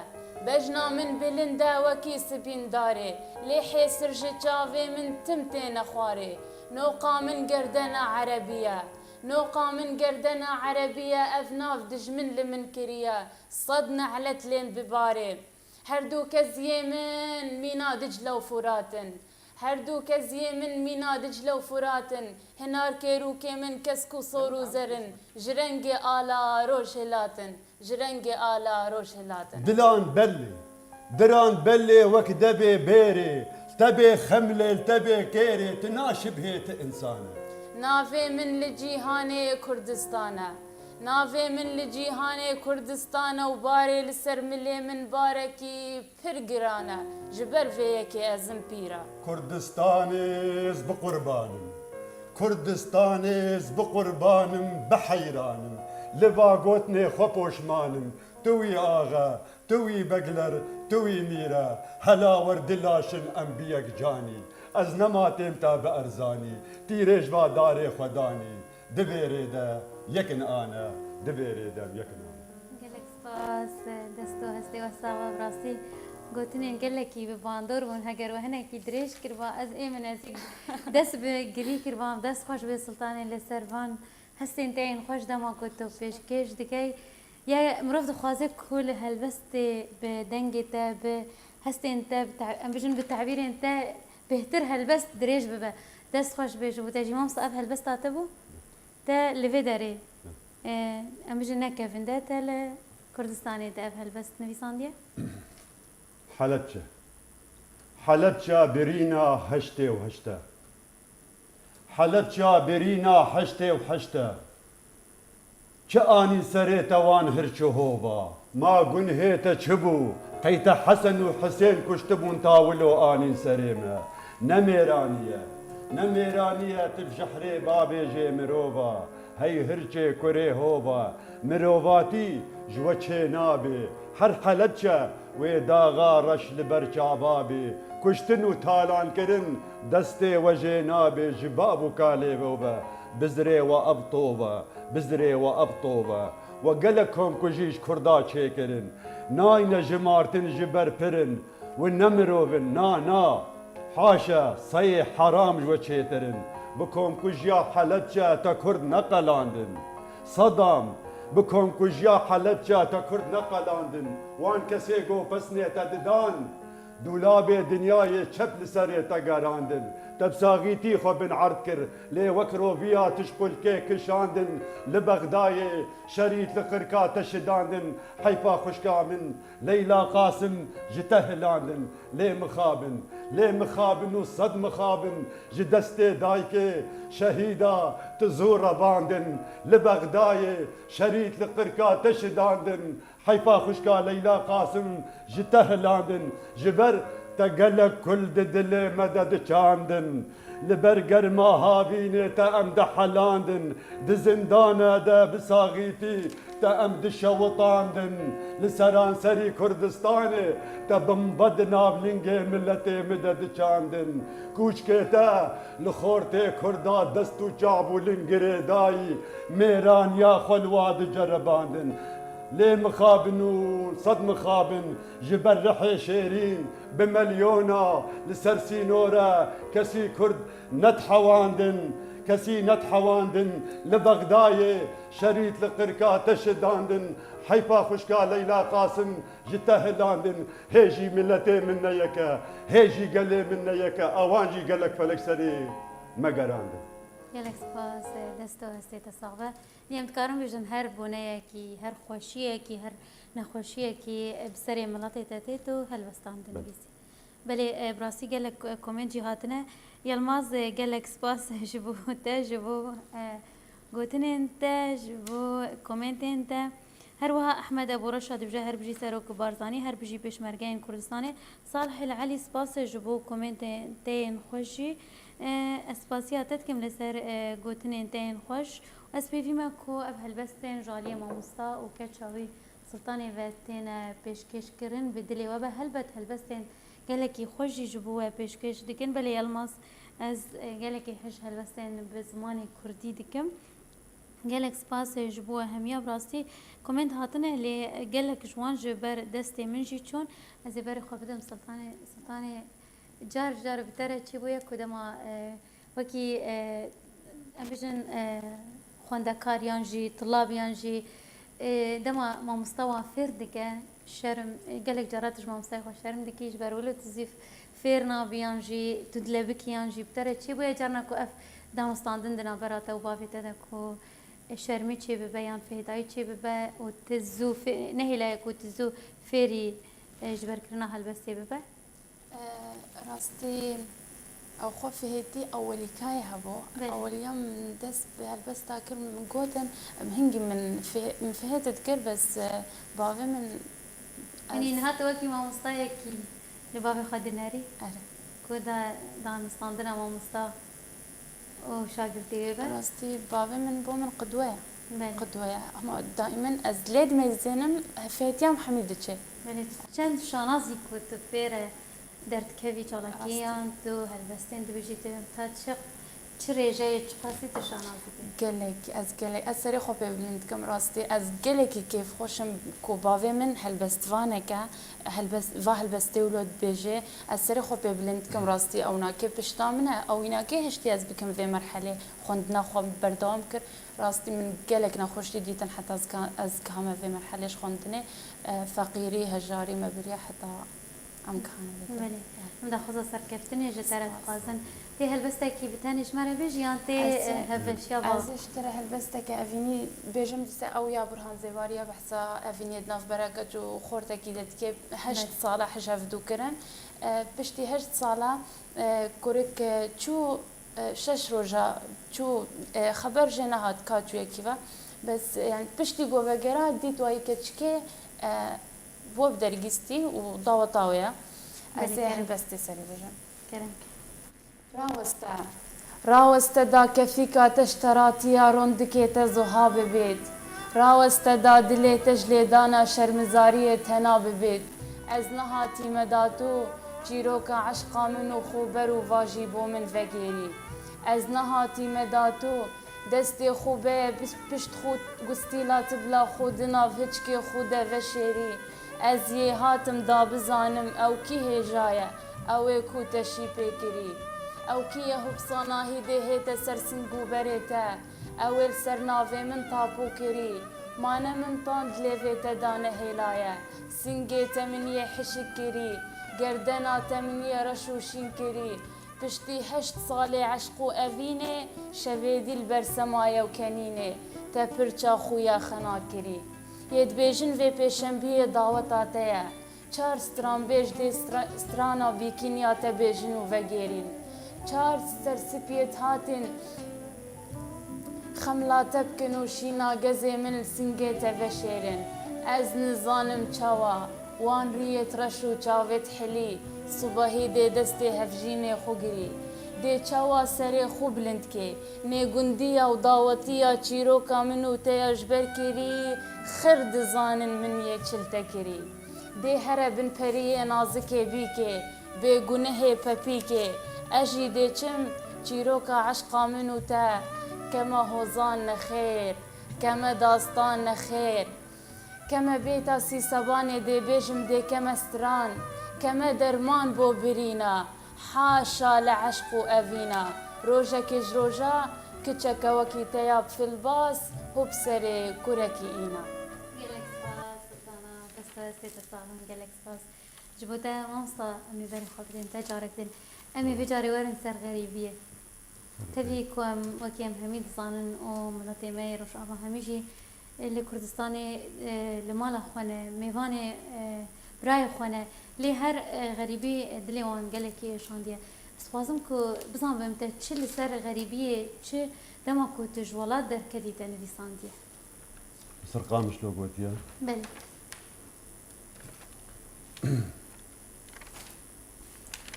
bejna min bilind e wekî sibîndarê. Lê hêsir ji çavê min tim têne xwarê. Noqa min gerdena erebî ye. Noqa min gerdena erebî ye, ev nav dijmin li min kiriye. Sed ne'let lên bibarê. Her du keziyê min mîna Dicle û Furat in. Her du keziyê min mîna Dicle û Furat in. Hinar kêrûkê min kesk û sor û zer in. Ji rengê ala roj hilat in. Ji rengê ala roj hilat in. Dilan bellê, diran bellê wek devê bêrê, tebê xemlê, tebê kêrê, ti naşibhê ti însan e. Navê min li cîhanê Kurdistan e. Navê min li cîhanê Kurdistan e û barê li ser milê min barekî pir giran e. Ji ber vê yekê ez im pîr e. Kurdistanê ez bi qurban im. Kurdistanê ez bi qurban im, bi heyran im. Li va gotinê xwe poşman im. Tu wî axe, tu wî begler, tu wî mîr e. Hela wer di laş in em bi yek canî. Ez nema têm te bi erzanî. Tîrêj va darê xwe danî. Di vê rê de yekin ane, di vê rê de yekin ane. Gelek spas, dest û hestê we sax be, bi rastî gotinên gelekî bi bandor bûn. Heger we hinekî dirêj kiriba, ez ê min ez dest bi gilî kiriba. Dest xweş bê Sultanê, li ser van hestên te yên xweş dema ku tu pêşkêş dikey. Ya mirov dixwaze ku li helbestê bi dengê te, bi hestên te, bi te-, em bijin bi tebîrên te bêhtir helbest dirêj bibe. Dest xweş bê ji bo te jî. Mamosta, ev helbesta te bû? Te li vê derê, e, em bijin ne kevin de, te li Kurdistanê de ev helbest nivîsandiye? Helepçe. Helepça birîna heştê û heşt e. Helepça birîna heştê û heşt e. Çi anî serê te wan hirç û hova? Ma gunhê te çi bû? Qey te Hesen û Hisên kuştibûn ta wilo anîn serê me? Ne mêranî ye, ne mêranî ye tu bi jehrê babê jê mirova. Hey hirçê kurê hova, mirovatî ji we çê nabê. Her Helepçe wê daxa reş li ber çava bê. Kuştin û talankirin destê we jê nabê, ji bav û kalê ve be. Bizirê we ev tov e, bizirê we ev tov e. We gelek komkujî ji Kurda çêkirin. Nayne jimartin ji ber pir in. Wi ne mirov in, na, na. Haşa, seyê heram ji we çêtir in. Bi komkujiya Helepçe te Kurd neqelandin. Sedam, bi komkujiya Helepçe te Kurd neqelandin. Wan kesê go pesnê te didan, dûlabê dinyayê çep li serê te gerandin. Te bi saxîtî xwe bin erd kir, lê wek roviya tu ji qulkê kişandin. Li Bexdayê şerît li qirka te şidandin. Heyfa xwişka min, Leyla Qasim ji te hilandin. Lê mixabin, lê mixabin û sed mixabin ji destê dayikê şehîda tu zû revandin. Li Bexdayê şerît li qirka te şidandin. Heyfa xwişka Leyla Qasim ji te hilandin. Ji ber te gelek kul di dilê me de diçandin. Li ber germa havînê te em dihelandin. Di zindane de bi saxîtî te em dişewitandin. Li seranserî Kurdistanê te bimbe di nav lingê miletê min de diçandin. Kûçkê te li xortê Kurda dest û çav û ling girêdayî mêraniya xwe li wa diceribandin. Lê mixabin û sed mixabin ji ber rihê şêrîn bi melyona li ser sînor e, kesî Kurd nedihewandin, kesî nedihewandin. Li Bexdayê şerît li qirka te şidandin. Heyfa xwişka Leyla Qasim ji te hilandin. Hê jî miletê min ne yek e, hê jî gelê min ne yek e. Ewan jî gelek felek serê me gerandin. Gelek spas, dest û hestê te sax be. Em dikarin bêjin her boneyekî, her xweşiyekî, her nexweşiyekî bi serê miletê te tê, tu helbestan dinivîsî. Belê, e, bi rastî gelek, e, komênt jî hatine. Yilmaz, e, gelek spas ji bo te, ji bo, e, gotinên te, ji bo komêntên te. Her wiha Ehmed Ebo Reşa dibêje, her bijî Serok Barzanî, her bijî Pêşmergeyên Kurdistanê. Salih El Elî, spas e ji bo komêntên te yên xweş jî. E, ez spasiya te dikim li ser, e, gotinên te yên xweş. Ez pêvî me ku ev helbestên ji aliyê mamosta û keça wî Sultanê ve têne pêşkêşkirin, bi dilê we be. Helbet helbestên Gelekî xweş jî ji bo we pêşkêş dikin. Belê Yilmaz, ez, e, gelekî hej helbestên bi zimanê kurdî dikim. Gelek spas, e, ji bo we hemiya. Bi rastî komênt hatine, lê gelek ji wan ji ber destê min jî çûn. Ez ê berê xwe bidim Siltanê. Siltanê, car car bi te re çêbûye ku dema, e, wekî, e, em bijin, e, xwendekar yan jî tulab yan jî, e, dema mamosta wan fêr dike, şerm, e, gelek cara tu ji mamostayê xwe şerm dikî, ji ber wilo tu zî fêr nabî yan jî tu dilebikî yan jî bi te re çêbûye, carna ku ev danûstandin di navbera te û bavê te de ku, e, şermî çêbibe yan fêhdayî çêbibe û tu zû fê-, nehêlaye ku tu zû fêrî, e, ji ber kirina helbestê bibe? E, rastî, ew xwe fihêtî ewilîkayê hebû. Belê. Ewiliya min dest bi helbesta kir, min gotin, em hingî min fih-, min fihêt dikir, bes, e, bavê min Yanî ez niha tu wekî mamostayekî li bavê xwe dinerî? Erê. Ku da-, danûstandina mamosta û şagirtê wê be? Rastî, bavê min bo min qidwe ye. Belê. Qidwe ye. Ama daîmen ez lê dimeyzênim, fihêtiya min hemî diçe. Belê. Çend şanazî ku tu pê re derdikevî, çalakiyan, rastî, tu helbestên dibêjî, tu ta çi, çi rêjeyê, çiqasî tu şanaz dikî? Gelek, ez gelek, ez serê xwe pê bilind dikim, rastî. Ez gelekî kêfxweş im ku bavê min helbestvanek e, helbest-, va helbestê wilo dibêje. Ez serê xwe pê bilind dikim, rastî. Ew nake pişta min e, ew înakê hiştî ez bikim vê merhelê, xwendina xwe berdewam kir. Rastî min gelek nexweşî dîtin heta ez ka-, ez gihame vê merhelê ji xwendinê. E, feqîrî, hejarî me biriye heta Em gihane vê. Belê. Em daxwaza serkeftinê ji te re dixwazin. Tê helbestekî bi tenê ji me re bêjî yan tê, ez, eh, hevbeşiya ba? Ez ji te re helbesteke evînî bêjim, dîse ew ya Burhan Zêwar ya, behsa evîniyê di navbera keç û xortekî de dike. Heşt sala hej hevdûkirin. Eh, piştî heşt sala, eh, kurik, eh, çû, eh, şeş roja çû, eh, xeber jê nehat ka çûye kî ve. Bes, eh, yani piştî ku vegera dît wayî keçikê, eh, Bo bi dergîstî û daweta wê ye. Ez ê helbestê serî bijim. Kerem. Raweste. Raweste da kefîka te ji teratiya rondikê te zuha bibêt. Raweste da dilê te ji lêdana şermizariyê tena bibêt. Ez nehatîme da tu çîroka eşqa min û xwe ber û vajî bo min vegêrî. Ez nehatîme da tu Destê xwe be pişt xwe ku stîla tibla xwe di nav hiçkê xwe de veşêrî. Ez yê hatim da bizanim ew kî hêja ye, ew ê ku te şî pê kirî. Ew kî ye hupsana hîdê hête ser sing û berê te. Ew ê li ser navê min tapo kirî. Ma ne min tan dilê vê te da nehêlaye. Singê te min yê hişik kirî. Gerdena te min yê reş û şîn kirî. Piştî heşt salê eşq û evînê, şevê dî li ber sema yewkenînê, te pirça xuya xena kirî. Yê dibêjin vê pêşembiyê daweta te ye. Çar stranbêj dê stra-, strana bîkîniya te bêjin û vegêrîn. Çar sersipiyêt hatin Xemla te bikin û şîna gezê min li singê te veşêrin. Ez nizanim çawa wan riyêt reş û çavêt hilî, subahî dê destê hevjînê xwe girî. Dê çawa serê xwe bilind kê, nêgundiya û dawetiya çîroka min û te ya ji ber kirî, xir dizanin min yê çil te kirî. Dê here bin periyê nazikê bîkê, bêgunehê pepîkê. Ez jî dê çim çîroka eşqa min û te. Keme hozan nexêr, keme dastan nexêr. Keme bêta sîsebanê dê bêjim dê keme stran, keme derman bo birîna. Haşa li eşq û evîna. Rojekê ji roja kiçeke wekî te ya bi filbas hû bi serê kurekî îna. Gelek spas, Sultana. Dest bi destê te sax bin. Gelek spas. Ji bo te, mamosta, em ê berê xwe bidên te carek din. Em ê vê carê werin ser xerîbiyê. Tevî ku em, wekî em hemî dizanin û miletê me yê Rojava hemî jî, e, li Kurdistanê, e, li mala xwe ne, mêvanê, e, birayê xwe ne. Lê her, e, xerîbî, e, dilê wan gelekî êşandiye. Ez dixwazim ku bizanibim te çi li ser xerîbiyê, çi dema ku tu ji welat derketî te nivîsandiye. Li ser Qamişlo gotiye. Belê.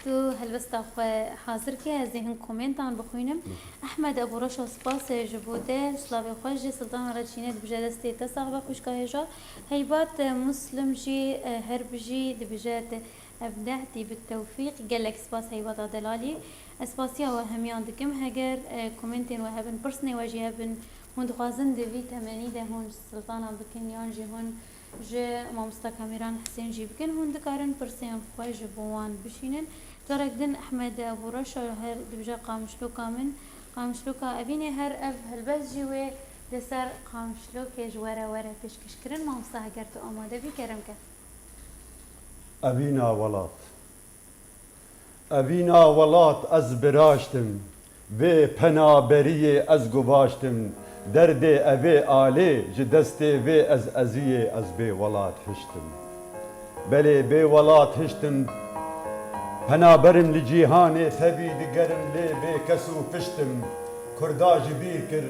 Tu helbesta xwe hazir ke, ez ê hin komentan bixwînim. Bixwe. Ehmed Ebu Reşo, spas e ji bo te. Slavê xwe ji Siltana re çîne dibije, destê te sax be xwişka hêja. Heybat, e, Muslim jî, e, her bijî dibije te, Hevdeh dî bi tewfîq, gelek spas heyvata delalî. Ez spasiya we hemiyan dikim. Heger, e, komentên we hebin, pirsnê we jî hebin, hûn dixwazin di vî temenî de hûn ji Siltana bikin yan jî hûn ji mamosta Kamîran Hisên jî bikin, hûn dikarin pirsên xwe ji bo wan bişînin. Carek din Ehmed Ebûreşa her dibije Qamişloka min. Qamişloka Evînê, her ev helbest jî wê li ser Qamişlokê ji we re were pêşkêşkirin. Mamosta, heger tu amade bî, kerem ke. Evîna welat. Evîna welat ez biraştim, vê penaberiyê ez guvaştim, derdê evê alê ji destê vê ez eziyê ez bê welat hiştim. Belê bê welat hiştim, penaberim li cîhanê tevî digerim lê bê kes û piştim. Kurda ji bîr kir,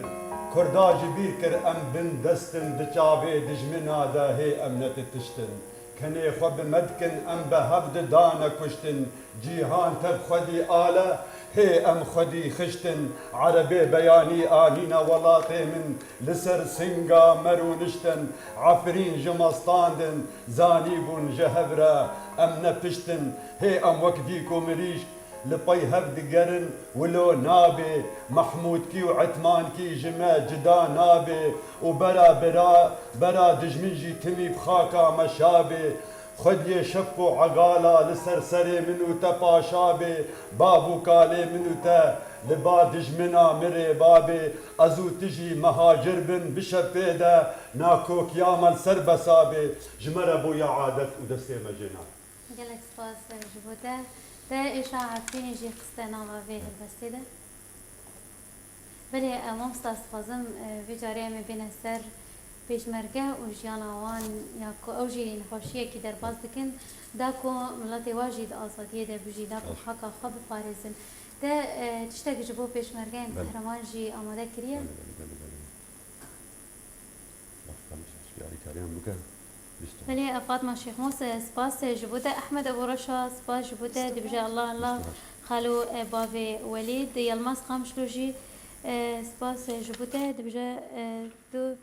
Kurda ji bîr kir em bin destin di çavê dijmina de hê em ne ti tiştin. Kenê xwe bi me dikin, em be hev didane kuştin. Cîhan tev xwedî ale, hê em xwedî xiştin. Erebê beyanî anîne welatê min, li ser singa me rûniştin. Efrîn ji me standin, zanîbûn ji hev re em ne piştin. Hê em wek dîk û mirîşk li pey hev digerin, wilo nabê. Mehmûdkî û Etmankî ji me cida nabê û bera bira, bera dijmin jî timî bi xaka me şabê. Xwediyê şepk û egala li ser serê min û te paşa bê. Bav û kalê min û te li ba dijmina min rê babê. Ez û tu jî mehacir bin bi şepê de, nakokiya me li ser besa bê. Ji me re bûye adet û destê me jê nake. Gelek spas ji bo te. Te êşa Efrînê jî xiste nava vê helbestê de. Belê, e, mamosta, ez dixwazim, e, vê carê em ê bêne ser pêşmerge û jiyana wan, ya ku ew jî nexweşiyekî derbas dikin, da ku miletê wa jî di azadiyê de bijî, da ku Baş. Xaka xwe biparêzin. Te, e, tiştek ji bo pêşmergeyên Belê. Qehreman jî amade kiriye? Belê, belê, belê, belê. Bexta min ji alîkariyan bike. Bîst û heşt. Belê, e, Fatma Şêxmûs, e, spas, e, ji bo te. Ehmed Ebu Reşa, spas ji bo te. Bîst û heşt. Dibêje Allah, Allah, bîst û heşt. Xalo, e, bavê Welîd. Yilmaz Qamişlo jî, e, spas, e, ji bo te. Dibêje, e, tu,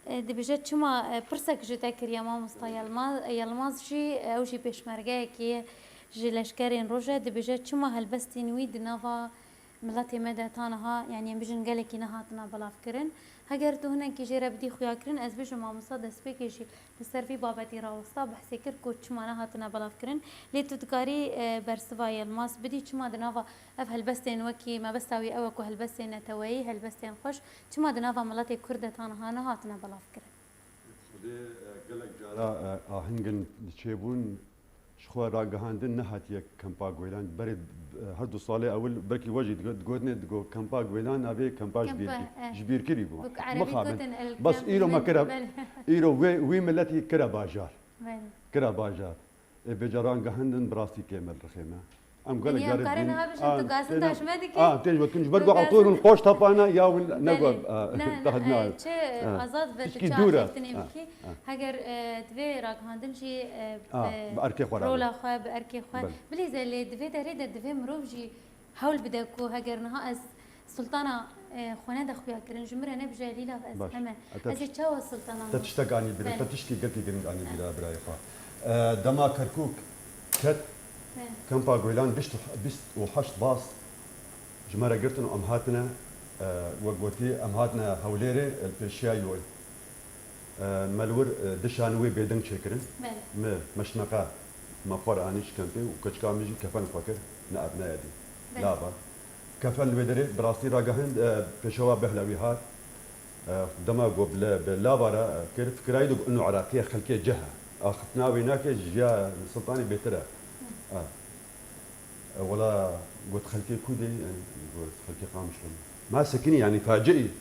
e, dibêje çima, e, pirsek ji te kiriye mamosta Yilmaz, e, Yilmaz jî, e, ew jî pêşmergeyekî ye ji leşkerên roj e. Dibêje çima helbestên wî di nava miletê me de ta niha, yanî em bijin gelekî nehatine belavkirin. Heger tu hinekî jê re bidî xuyakirin, ez bijim mamosta destpêkê jî li ser vî babetî rawesta, behsê kir ku çima nehatine belavkirin. Lê tu dikarî, e, bersiva Yilmaz bidî, çima di nava ev helbestên wekî mebesta wî ew e ku helbestên neteweyî, helbestên xweş, çima di nava miletê Kurd de ta niha nehatine belavkirin? Xwedê, e, gelek cara, e, ahingin diçêbûn, ji xwe ragihandin nehatiye Kempa Goylan. Berê, e, her du salê ewil belkî we jî digot-, digotinê, digot, Kempa Goylan navê Kempa ji Kempa, bîr kir-, eh. Ji bîr kirî bû. Wek erebî Mixabin. Gotin, el Bas îro me kemîn, kira, belê. Îro wê, wî miletî kira bajar. Belê. Kira bajar. Ê vêca ragihindin bi rastî kêmel rixê me. Em gelek Yanî em carê kare dîn-, niha bijin, a, tu gazinda têna-, ji me dikî? A, tê ji we dikin, ji ber Tu ku gazin- atorun qoş tapana ya win ne Belê. got, a, Ne, ne, tahd e, nabe. çi A, azad ve tu tişkî çi dûr e. axêftinê A, bikî. a. Heger, e, divê ragihandin jî, e, A, e, bi erkê xwe re rola be. xwe, bi erkê xwe. Belê. Bilîze lê divê derê de divê mirov jî hewl bide ku heger niha ez Sultana, e, xwe nede xuya kirin, ji min re nebije lîla ez Baş. heme. E, te Ez ê tişt-, çawa Sultana te tiştek anî bîra, Belê. te tişkî gelkî giring anî bîra birayê xwe. E, dema Kerkûk ket, Belê. Kempa Goylan bîst û heşt bas ji me re girtin û em hatine, e, wek gotî, em hatine Hewlêrê, e, li pêşiya yoy. E, me li wir, e, dişan wê bêdeng çêkirin. Belê. Me meşmeqa me xwe re anî ji kempê û keçika min jî kefen xwe kir, ne ev ne edî. Belê. Lava. Kefen li wê derê bi rastî ragihind, e, Pêşewa Behlewî hat. E, dema ku bi le-, bi lava re, e, kir, fikirayî dibû ino Iraqî ye, xelkê cih e. Axiftina wê nake, ji ya Sultanê bêtir e. E. E, wela got xelkê ku dê, e, got xelkê Qamişlo. Ma sekinî, yanî faciî.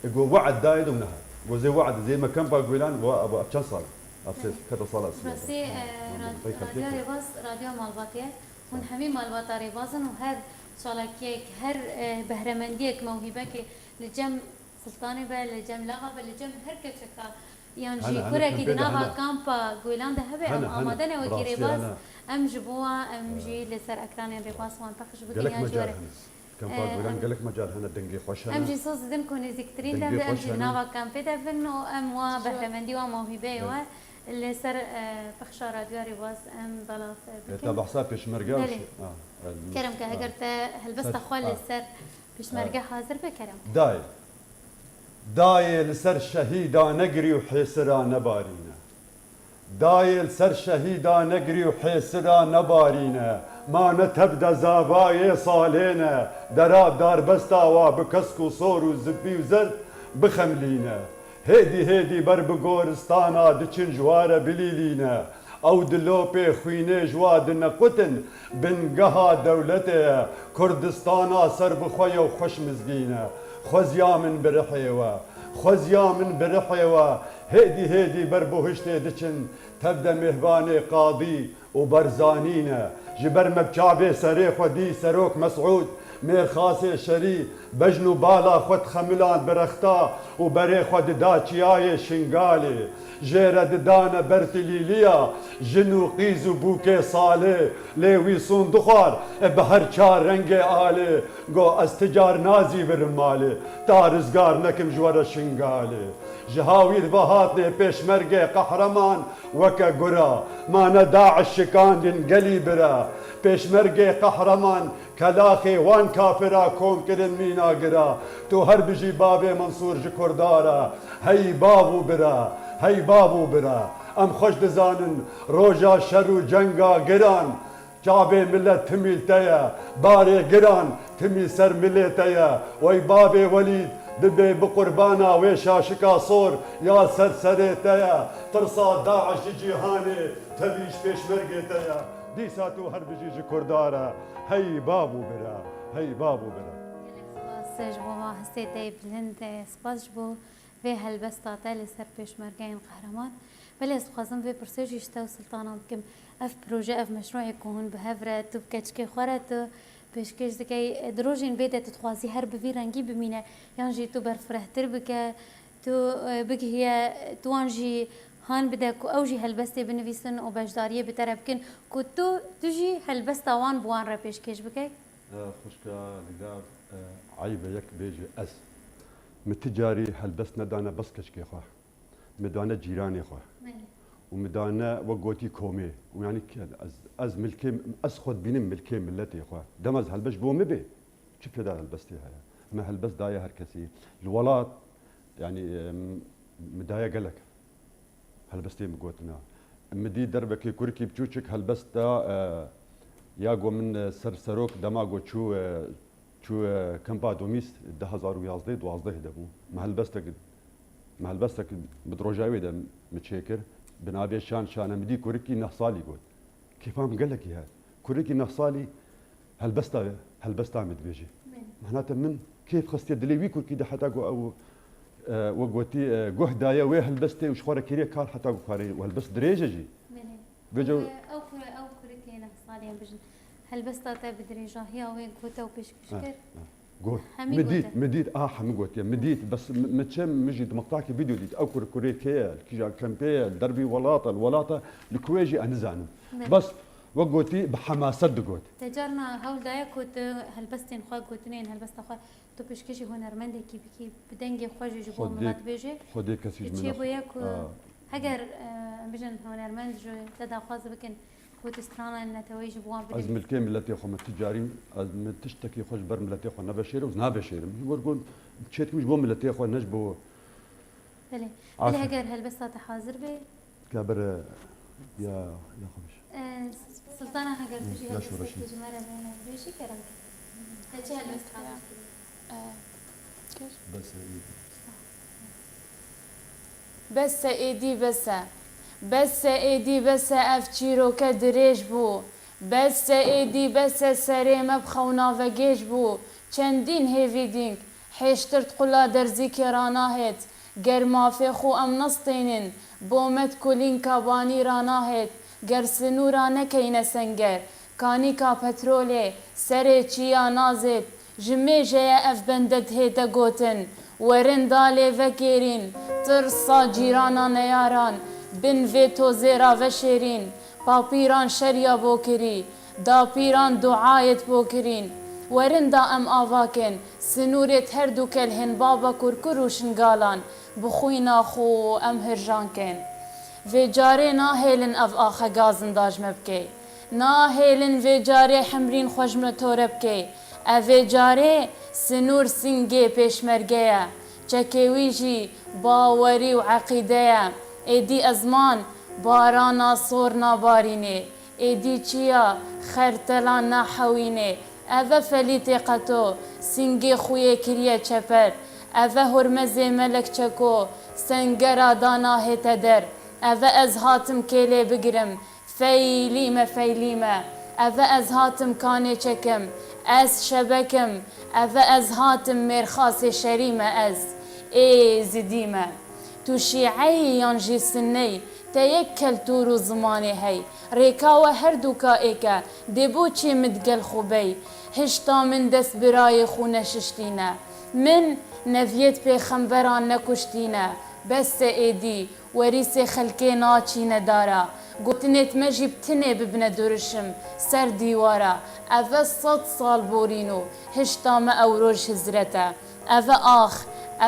E, got we'd dayê dom nehat. Got zê we'd, zê me kempa Goylan, wa, wa çend sal? Ev sê, kete sala sê. Rastî, e, rad-, Radyo Rêbaz, Radyo Malbatê. Hûn hemî malbata Rêbaz in û her çalakiyek, her, e, behremendiyek, mewhîbekê li cem Sultanê be, li cem lava be, li cem her keçeka yan jî Hene, hene, kurekî di kempê de nava hene. kampa Goylan de hebe, em Hene, hene. amade ne wekî Rastî Rêbaz, hene. em ji bo wan, em jî li ser ekranên Rêbaz wan pexş bikin Gelek yan ji mecal were. hene. Kempa Em, Goylan gelek mecal hene, dengê xweş hene. Em jî soz didin ku nêzîktirîn Dengê dem de em xweş jî di hene. nava kampê de bin û em wa behremendî, wa mewhîbeyê Evet. we, Li ser, e, pexşa radyoya Rêbaz em belav, e, bikin. Te behsa pêşmerge Belê. Û şi-, ha, e, Kerem ke, ha. Heger te helbesta Ser-, xwe li ha. Ser pêşmerge Ha. Hazir be, kerem ke. Dayê. Dayê li ser şehîda negirî û hêsira nebarîne. Dayê li ser şehîda negirî û hêsira nebarîne. Ma ne tev de zavayê salê ne. Dera darbesta wa bi kesk û sor û zibî û zerd bixemlîne. Hêdî hêdî ber bi goristana diçin ji wa re bilîlîne. Ew dilopê xwînê ji wa dinequtin, bingeha dewletê ye. Kurdistana serbixwe ye û xweş mizgîn e. Xweziya min bi rihê we, xweziya min bi rihê we. Hêdî hêdî ber buhiştê diçin, tev de mêhvanê Qadî û Barzanî ne. Ji ber me bi çavê serê xwe dî Serok Mesûd, mêrxasê şerî, bejn û bala xwe dixemiland bi rexta û berê xwe dida çiyayê Şingalê. Jê re didane ber tilîliya jin û qîz û bûkê salê. Lê wî sûn dixwar bi her çar rengê alê. Go ez ti car nazîvirim malê, ta rizgar nekim ji we re Şingalê. Ji hawîr ve hatnê pêşmergê qehreman weke gura. Ma ne DAIŞ şikandin gelî bira. Pêşmergê qehreman kelaxê wan kafira kom kirin mîna gira. Tu her bijî bavê Mensûr ji Kurda re. Hey bav û bira, hey bav û bira. Em xweş dizanin roja şer û cenga giran. Çavê milet timî li te ye, barê giran timî ser milê te ye. Wey bavê Welîd, bibê bi qurbana wê şaşika sor ya ser serê te ye. Tirsa DAIŞ ji cîhanê tevî ji pêşmergê te ye. Dîsa tu her bijî ji Kurda re. Hey bav û bira, hey bav û bira. Gelek spas ji bo hestê te yê bilind, spas ji bo vê helbesta te li ser pêşmergeyên qehreman. Belê ez dixwazim vê pirsê jî ji te û Siltana bikim. Ev proje, ev meşrûyê ku hûn bi hev re, tu bi keçikê xwe re tu pêşkêş dikey, di rojên bê de tu dixwazî her bi vî rengî bimîne, yan jî tu berfirehtir bike, tu, e, bigihiye, tu wan jî han bide ku ew jî helbestê binivîsin û beşdariyê bi te re bikin, ku tu, tu jî helbesta wan bi wan re pêşkêş bikey? E, xwişka Leyla, e, eyb e yek bêje ez. Min ti carî helbest nedane bes keçikê xwe. Min dane cîranê xwe. Belê. Û min dane wek gotî komê. Û yanî ke-, ez, ez milkê, ez xwe dibînim milkê miletê xwe. Dema ez helbest bo min bê, çi fêda helbestê heye? Me helbest daye her kesî. Li welat, yanî, em, min daye gelek. Helbestê min gotina. Min dî dervekê kurikî biçûçik helbest da, e, ya go min, e, ser serok dema go çû, e, çû, e, kempa Domîs du hezar û yazdeh duwazdeh de bû. Me helbestek, me helbestek bi rojavê de min çêkir. Bi navê Şan Şan e, min dî kurikî neh salî got. Kêfa min gelekî heye. Kurikî neh salî helbesta, helbesta min dibêje. Belê. Mehna te min kêf xistiye dilê wî kurkî de heta ku ew, e, we gotî, e, guh daye wê helbestê û ji xwe re kiriye kar heta ku karê û helbest dirêj e jî. Belê. Vêca Ew, ew kur-, ew kurikê neh salî em bijin. Helbesta te bi dirêjahiya wê gote û pêşkêş Ha, kir. ha. Got. Hemî Min dît, gote. min dît, ah, hemî gotiye. Min dît, bes mi, mi çem, min jî di maqtakê vîdeo dît. Ew kur-, kurê kê ye, li kîja kempê ye, li dervî welat e, li welat e, li ku ye jî ez nizanim. Belê. Bes, wek gotî, bi hemaset digot. Te carna hewl daye ku tu helbestên xwe, gotinên helbesta xwe, tu pêşkêşî hunermendekî bikî, bi dengê xwe jî ji bo Xwedê, milet bêje. Xwedê kesî ji Çi min ne- bûye ku Aa. heger, e, em bijin hunermend ji te daxwaz bikin, Ku tu stranên neteweyî ji bo wan Ez bidivîsî. milkê miletê xwe, min tu carî, ez, min tiştekî xwe ji ber miletê xwe neveşêrim, naveşêrim. Ji bo ku çêdikim ji bo miletê xwe, ne ji bo Belê. Belê, Aferin. heger helbesta te hazir be. Ka bere ya, ya xwe bêje. Ee, Sultana, heger tu jî Ya helbesta şoreşî. tu ji me re bêne bêjî, kerem ke. Te çi helbest hazir kiriye? Ee, kir. Bes e, î. Bes e êdî bes e. Bes e êdî bes e, ev çîroke dirêj bû. Bes e êdî bes e, serê me bi xewna vegêj bû. Çendîn hêvî dîng, hêştir di qula derzîkê ranahêt. Ger mafê xwe em nestînin, bo me di kulînka banî ranahêt. Ger sinûra nekeyne senger, kanîka petrolê serê çiya nazêt. Ji mêjeye ev bende dihête gotin, werin da lê vekêrîn, tirsa cîrana neyaran, bin vê tozê ra veşêrîn, papîran şeriya bo kirî, dapîran duayêt bo kirîn. Werin da em ava kin, sinûrêt her du kelhên baba Kurkur û Şingalan, bi xwîna xwe em hirjan kin. Vê carê nahêlin ev axe gazin da ji me bikey. Nahêlin vê carê himrîn xwe ji me tore bikey. Ev vê carê sinûr singê pêşmerge ye. Çekê wî jî bawerî û eqîde ye. Êdî ezman barana sor nabarînê. Êdî çiya xertela nahewînê. Eve felîtê qeto, singê xuyê kiriye çeper. Eve hurmezê melek çeko, sengera da nahête der. Eve ez hatim kêlê bigirim, feylîme, feylîme. Eve ez hatim kanê çekim, ez şebek im. Eve ez hatim mêrxasê şerî me ez, êzidî me. Tu şîeyî yan jî sinneyî, te yek keltûr û zimanê hey. Rêka we her dûka êk e, dê bo çi min digel xwe bey? Hişta min dest birayê xwe neşiştîne. Min neviyêt pêxemberan nekuştîne. Bes e êdî, werîsê xelkê naçîne dara. Gotinêt me jî bi tinê bibine durişim, ser dîwara. Eve sed sal borîn û hişta me ewro ji hizret e. Eve ax,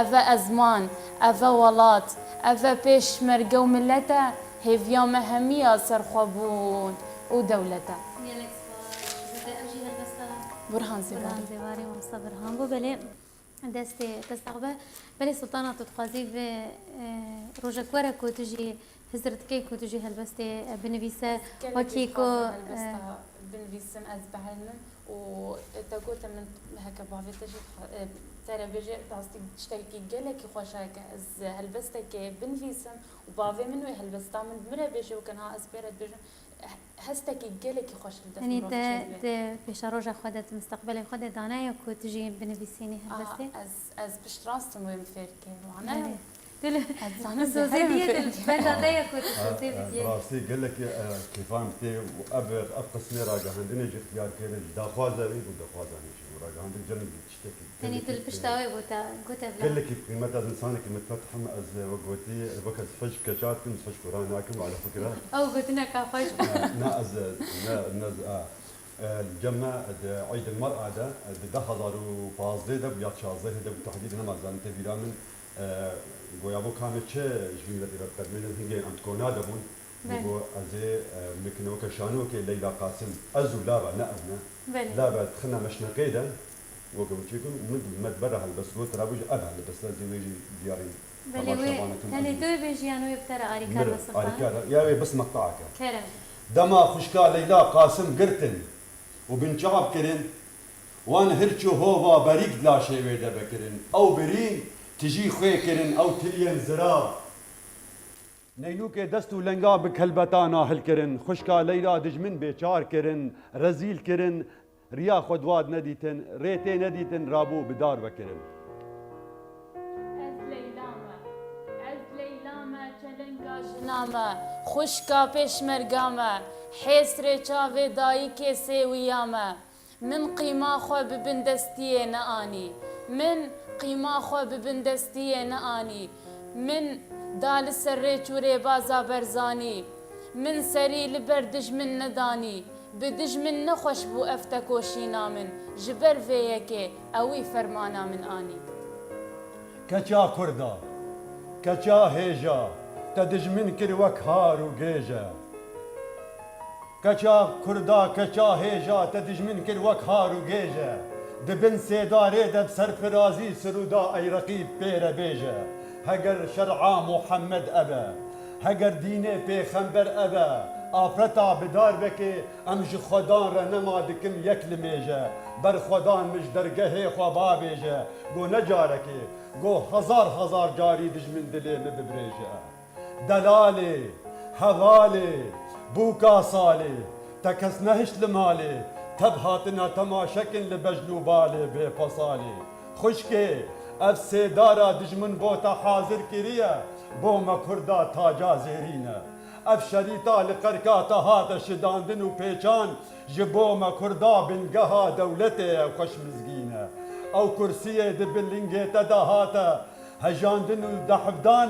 eve ezman, eve welat, eve pêşmerge û milet e, hêviya me hemiya serxwebûn û dewlet e. Gelek spas. Zêde, ev jî helbesta Burhan Zêbarî. Burhan Zêbarî, mamosta Burhan bû. Belê, destê te sax be. Belê Sultana, tu dixwazî vê, e, rojek were ku tu jî hizir dikey ku tu jî helbestê, e, binivîse, wekî ku, e, binivîsim, ez bihelinim û te gote min heke bavê te jî, e, te re bêje, rastî tiştekî gelekî xweş e ke ez helbestekê binivîsim û bavê min wê helbesta min bi min re bêje û ke niha ez pê re dibêjim, hestekî gelekî xweş li dest min re diçe. Yanî te, te pêşeroja xwe de, tu misteqbelê xwe de dane ye ku tu jî binivîsînî helbestê? Aha, ez, ez piştrast im wê min fêr ke, wane ye. Belê. Tu li, tu sozê diyê, tu li benda te ye ku tu sozê bidiyê. Rastî gelekî, e, kêfa min tê û ev, ev qismê ragihandinê jî ixtiyar kir, ji daxwaza wî bû, daxwaza min jî bû. Ragihandin cem tiştekî, yanî tu li pişta wê bû, te got ev gelekî bi qîmet, ez insanekî mitfetih im, ez, e, wek gotî, wek ez hişk keçar dikim, ez hişk û ra nakim, ala fikra. Ew gotineka xweş bû. E, na ez, e, ne, ne, e, E, li cem me di Eîdil Mer'a de, e, di du hezar û pazdeh de bû ya çazdehê de bû, tehdîd nema zanin tê bîra min, e, goya bo kamê çi ji vî miletî re diqedimênin, hingê em di kona de bûn. Belê. Go ez ê, e, min kine weke şanokê Leyla Qasim, ez û lava ne ew ne. Belê. Lava dixine meşneqê de, weke min çêkir, min, me di ber re helbest got, tira bû jî ev helbest, ez ê wê jî diyarî. Belê, wê tenê tu bêjî yan wê bi te re arîkar be, Sultan? Arîkar e. Ya wê bes meqtaeke. Kerem. Dema xwişka Leyla Qasim girtin û binçav kirin, wan hirç û hova berîk di laşê wê de vekirin. Ew birîn tijî xwê kirin, ew tiliyên zirav. Neynûkê dest û lenga bi kelbeta nahil kirin. Xwişka Leyla dijmin bêçar kirin, rezîl kirin, riya xwe di wa de nedîtin, rê tê nedîtin, rabû bi dar vekirin. Ez Leyla me, ez Leyla me, çelenga jina me, xwişka pêşmerga me, hêsrê çavê dayikê sêwiya me. Min qîma xwe bi bindestiyê neanî. Min qîma xwe bi bindestiyê neanî. Min da li ser rêç û rêbaza Berzanî. Min serî li ber dijmin nedanî. Bi dijmin nexweş bû ev tekoşîna min, ji ber vê yekê ewî fermana min anî. Keça kurda, keça hêja, te dijmin kir wek har û gêje. Keça kurda, keça hêja, te dijmin kir wek har û gêje. Di bin sêdarê de bi serfirazî sirûda ey reqîb pê re bêje. Heger şer'a Muhammed ev e, heger dînê pêxember ev e, afreta bi dar vekê, em ji xwedan re nema dikim yek limêje. Ber xwedan min ji dergehê xwe bavêje, go ne carekê, go hezar hezar carî dijmin dilê min bibrêje. Delalê, hevalê, bûka salê, te kes nehişt li malê, tev hatina temaşekin li bejn û balê bê pesalê. Xwişkê, ev sêdara dijmin bo te hazir kiriye, bo me kurda taca zêrîn e. Ev şerîta li qerka te hate şidandin û pêçan, ji bo me kurda bingeha dewletê ye xweş mizgîn e. Ew kursiyê di bin lingê te de hate hejandin û dehvdan,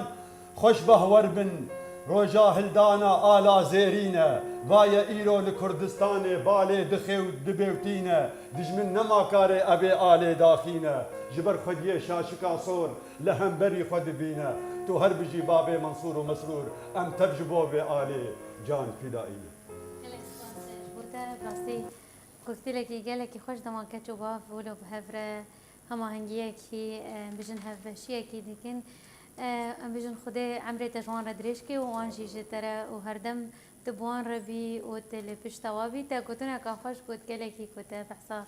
xweş behwer bin, roja hildana ala zêrîn e. Vaye îro li Kurdistanê balê dixê û dibêwtîne. Dijmin nema karê evê alê daxîne. Ji ber xwediyê şaşika sor li hemberî xwe dibîne. Tu her bijî babê Mansûr û Mesrûr, em tev ji bo vê alê can fîdayî ne. Gelek spas ji bo te, bi rastî koktêlekî gelekî xweş dema keç û bav wilo bi hev re hemahengiyekî, em bijin hevbeşiyekî dikin. E, em bijin Xwedê emrê te ji wan re dirêj ke û wan jî ji te re û herdem tu bi wan re bî û tu li pişta wa bî. Te gotineka xweş got, gelekî ku te behsa,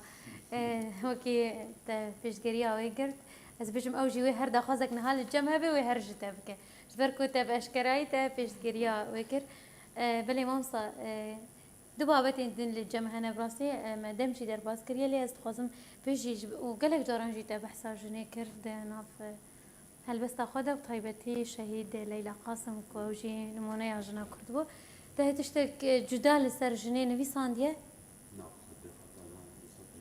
e, wekî te piştgiriya wê girt. Ez bijim ew jî wê her daxwazek niha li cem hebe wê her ji te bike. Ji ber ku te bi eşkerayî te piştgiriya wê kir. E, belê mamosta, e, du babetên din li cem hene bi rastî, e, me dem jî derbas kiriye, lê ez dixwazim pêş jî ji, û gelek caran jî te behsa jinê kir di nav, e, helbesta xwe de, bi taybetî şehîd Leyla Qasim ku ew jî nimûneya jina Kurd bû. Te tiştek, e, cuda li ser jinê nivîsandiye?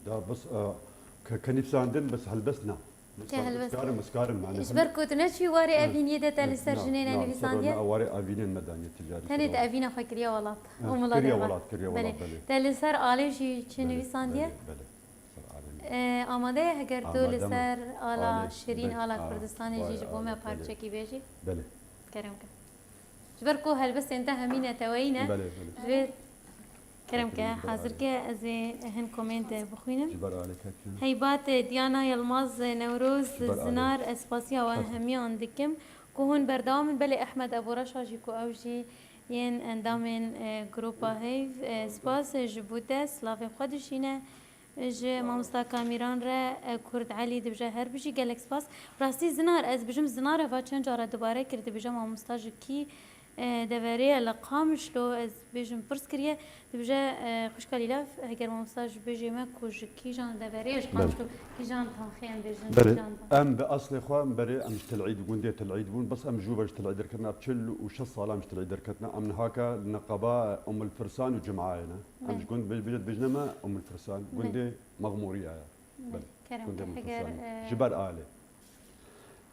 Da bes, e, ke, ke nivîsandin bes helbest na. Ke helbest. Miskarim, miskarim, yani. Ji ber ku tu neçî warê evîniyê de te li ser jinê ne nivîsandiye? Warê evînê me daniye ticarî. Tenê te evîna xwe kiriye welat. Û miladê kiriye welat, kiriye welat, belê. Te li ser alê jî çi nivîsandiye? Belê, belê. Ser alê me. E, amade ye heger tu li ser ala şirîn, ala Kurdistanê jî ji bo me parçekî bêjî? Belê. Kerem ke. Ji ber ku helbestên te hemî neteweyî ne. Belê, belê. Ji vê kerem ke, hazir ke ez ê hin komênt bixwînim. Ji ber alê kekî. Heybat, Diana Yilmaz, Newroz, Zinar, ez spasiya we hemiyan dikim ku hûn berdewam in. Belê Ehmed Ebo Reşa jî ku ew jî yên endamên, e, grupa Heyv, e, spas ji bo te, silavên xwe dişîne. Ji mamosta Kamîran re, e, Kurd Elî dibije her bijî, gelek spas. Rastî Zinar, ez bijim Zinar eva çend cara dubare kir, dibije mamosta ji kî, e, deverê ye, li Qamişlo, ez bêjim pirs kiriye, dibije, e, xwişka Lîlav, heger mamosta ji bijê me ku ji kîjan deverê ye, ji Qamişlo, kîjan taxê em bêjin, kîjan taxê. Em bi eslê xwe em berê, em ji Til'îd, gundê Til'îd bûn, bes em ji we ji Til'îd derketine, ev çil û şeş sala em ji Til'îd derketine, em nihake li neqeba Umul Firsan û Cim'ayê ne. Em ji gund bi-, bi-, bijne me Umul Firsan, gundê Mexmûriya ye. Belê. Kerem ke, heger, e, ji ber alê.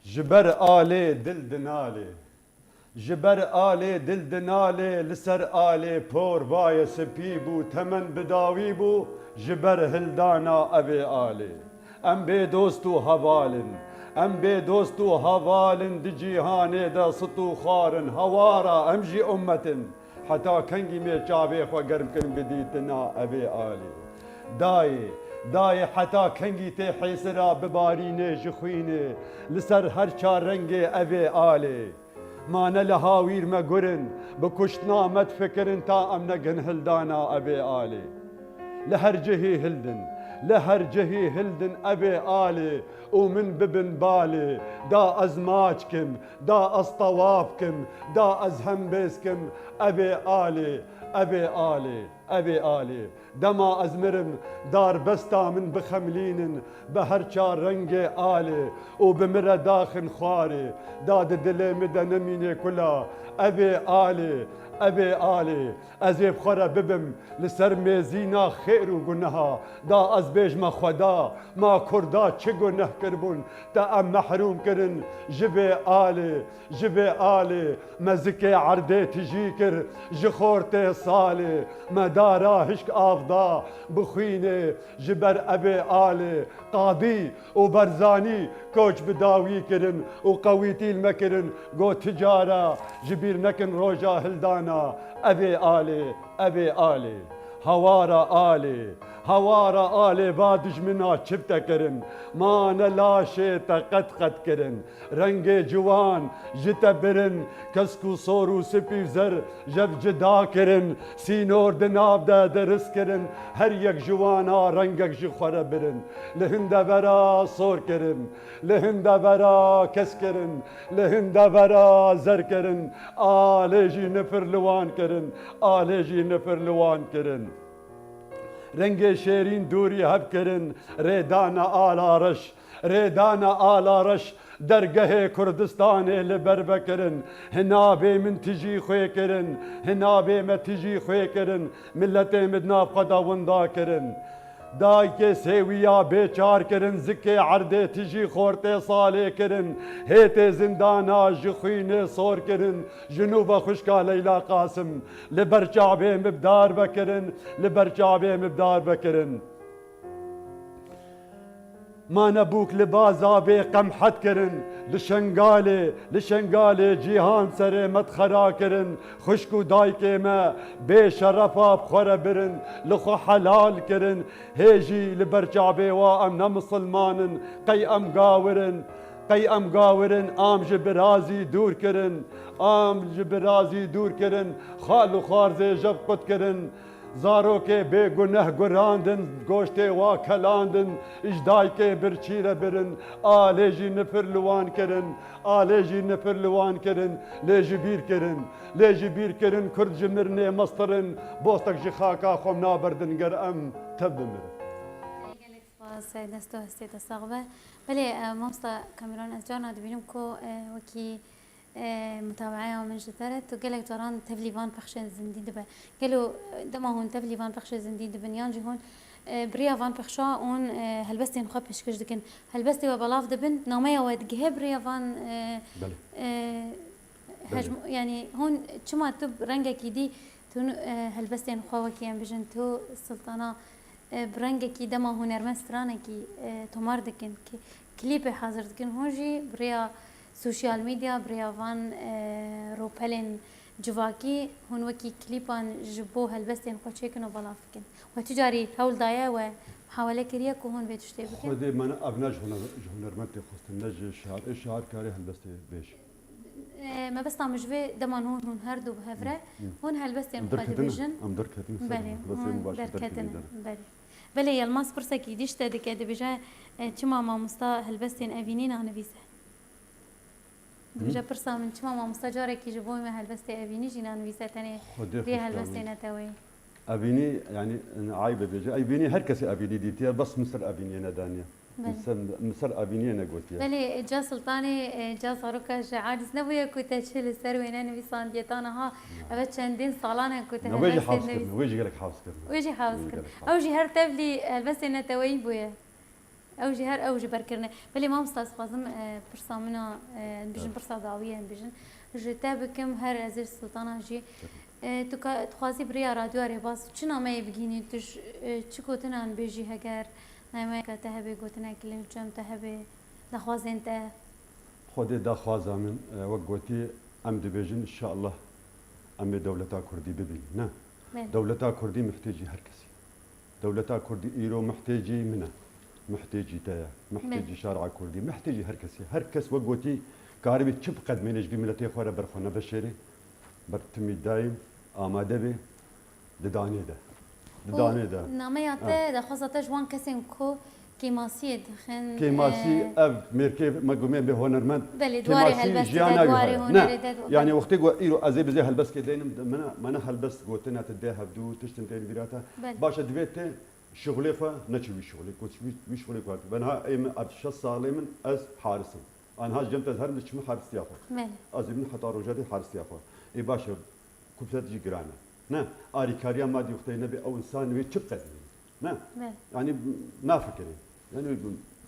Ji ber alê dil dinalê. Ji ber alê dil dinalê, li ser alê por vaye spî bû, temen bi dawî bû, ji ber hildana evê alê. Em bê dost û heval in. Em bê dost û heval in, di cîhanê de sit û xwar in. Hewara em jî ummet in. Heta kengî me çavê xwe germ kirin bi dîtina evê alê? Dayê, dayê, heta kengî tê hêsira bibarînê ji xwînê li ser her çar rengê evê alê? Ma ne li hawîr me gurin, bi kuştina me difikirin ta em negin hildana evê alê? Li her cihî hildin, li her cihî hildin evê alê û min bibin balê, da ez maç kim, da ez tewaf kim, da ez hembêz kim, evê alê, evê alê, evê alê. Dema ez mirim, darbesta min bixemlînin, bi her çar rengê alê û bi min re daxin xwarê, da di dilê min de nemînê kula, evê alê, evê alê. Ez ê bi xwe re bibim li ser mêzîna xêr û guneha, da ez bêjme Xweda, ma Kurda çi guneh kiribûn, te em mehrûm kirin ji vê alê, ji vê alê, me zikê erdê tijî kir, ji xortê salê, me dara hişk av da bi xwînê, ji ber evê alê, Qadî û Barzanî koç bi dawî kirin û qewîtî li me kirin, got, ti cara ji bîr nekin roja hildana evê alê, evê alê. Hewara alê, hewara alê, va dijmina çi bi te kirin, ma ne laşê te qet qet kirin. Rengê ciwan ji te birin, kesk û sor û spî û zer ji hev cida kirin, sînor di nav de diriz kirin, her yek ji wana rengek ji xwe re birin. Li hin devera sor kirin, li hin devera kesk kirin, li hin devera zer kirin, alê jî nifir li wan kirin, alê jî nifir li wan kirin. Rengê şêrîn dûrî hev kirin, rêdana ala reş, rêdana ala reş, dergehê Kurdistanê li ber vekirin. Hinavê min tijî xwê kirin, hinavê me tijî xwê kirin, miletê min di nav xwe de winda kirin. Dayikê sêwiya bê çar kirin, zikê erdê tijî xortê salê kirin, hêtê zindana ji xwînê sor kirin, ji nû ve xwişka Leyla Qasim li ber çavê min bi dar vekirin, li ber çavê min bi dar vekirin. Ma ne bûk li Bazavê qemhet kirin, li Şengalê, li Şengalê cîhan serê me dixera kirin, xwişk û dayikê me bê şerefa bi xwe re birin, li xwe helal kirin, hê jî li ber çavê wa em ne misilman in, qey em gawir in, qey em gawir in, am ji birazî dûr kirin, am ji birazî dûr kirin, xal û xwarzê jev qut kirin. Zarokê bêguneh gurandin, goştê wa kelandin, ji dayikê birçî re birin, a lê jî nifir li wan kirin, a lê jî nifir li wan kirin, lê ji bîr kirin, lê ji bîr kirin, Kurd ji mirinê mestir in, bostek ji xaka xwe naberdin ger em tev bimirin. Gelek spas, dest û hestê te sax be. Belê, e, mamosta Kameran, ez carna dibînim ku, e, wekî E, mutabeeya min ji te re, tu gelek caran tevlî van pexşên zindî dibe. Gelo, e, dema hûn tevlî van pexşên zindî dibin, yan jî hûn, e, bi riya van pexşa hûn, e, helbestên xwe pêşkêş dikin. Helbestê we belav dibin, nameya we digihe bi riya van, e, Belê. e, Belê. hecm-, yanî hûn çima tu bi rengekî dî tu, e, helbestên xwe wekî em bijin, tu Siltana E, bi rengekî dema hunermend stranekî, e, tomar dikin, ki-, klîpê hazir dikin, hûn jî bi rêya sosyal medya, bi rêya van, e, ropelên civakî, hûn wekî klîpan ji bo helbestên xwe çêkin û belav bikin. We tu carî hewl daye, we muhawele kiriye ku hûn vê tiştê bikin? Xwedê me ne, ev ne ji huner-, ji hunermend tê xwestin, ne ji şair. Ê şair karê helbestê bêj. E, mebesta min ji vê deman hûn, hûn her du bi hev re, Hı, hı. hûn helbestên Em xwe derketine, dibêjin. em derketine ser Belê, helbestê hûn min baş derketine, derketine. Belê. Belê, Yilmaz pirsekî dî ji te dike, dibêje, e, çima mamosta helbestên evînî nanivîse? Dibêje, Hı? pirsa min, çima mamosta carekî ji bo me helbestê evînî jî nanivîse, tenê Xwedê rê xweş helbestê dawî. neteweyî? Evînî, yanî, ayb e bêje. Evînî her kesê evînî dîtiye, bes min ser evîniyê nedaniye. Belê. Min ser, min ser evîniyê negotiye. Belê, ca Sultanê, e, ca zaroka ji aciz nebûye ku te çi li ser wê nenivîsandiye ta niha? Na. Ev çendîn salan e ku te Wê jî helbestê hez nivîs- kirine, wê jî gelek hez kirine. Wê jî hez Wê jî kirine. gelek hez. Ew jî her tevlî helbestê neteweyî bûye. Ew jî her ew ji ber kirine. Belê mamosta, ez dixwazim, e, pirsa min a, e, em bijin, Evet. pirsa dawî ye, em bijin. Ji te bikim, her ez ê Sultana jî. Tabii. E, tu ka, dixwazî bi rêya radyoya Rêbaz çi nameyê bigihînî, tu ji, e, çi gotinan bêjî heger nameyeke te hebe, gotinek li cem te hebe, daxwazên te? Xwedê daxwaza min, e, wek gotî, em dibêjin, inşallah em ê dewleta Kurdî bibînin. Ne? Belê. Dewleta Kurdî mihtêcî her kesî. Dewleta Kurdî îro mihtêcî min e. Mihtêcî te ye. Mihtêcî Belê. şari'a Kurdî. Mihtêcî her kesî. Her kes wek gotî karibe çi biqedmêne ji vî miletê xwe re ber xwe neveşêrê. Ber timî dayim amade be. Di danê de. Di Û danê de. nameya te, Ha. daxwaza te ji wan kesên ku kêmasiyê dixin, Kêmasî, e, ev mêrkê me gumê bê hunermend. Belê, di warê Kêmasî helbestê de, jiyana di wî warê heye. hunerê Ne. de, Yani belê. wextê ku îro ez ê bizê helbestê deynim, de min, min helbest gotine, tu dê hevdû, tiştin tên vîra te. Belê. Baş e, divê te şixulê xwe neçi wî şixulê, ku wî, wî şixulê ku hevdû. Ben ha ê min, ev şeş salê min ez harisim. An ha cem te ez her min diçim haristiya xwe. Belê. Ez ê min heta roja dê haristiya xwe. Ê baş e, Kupset jî giran e. Ne? Arîkariya madî wextê nebe ew însan wê çi biqedîne? Ne? Ne. Yani nafikirê. Yani,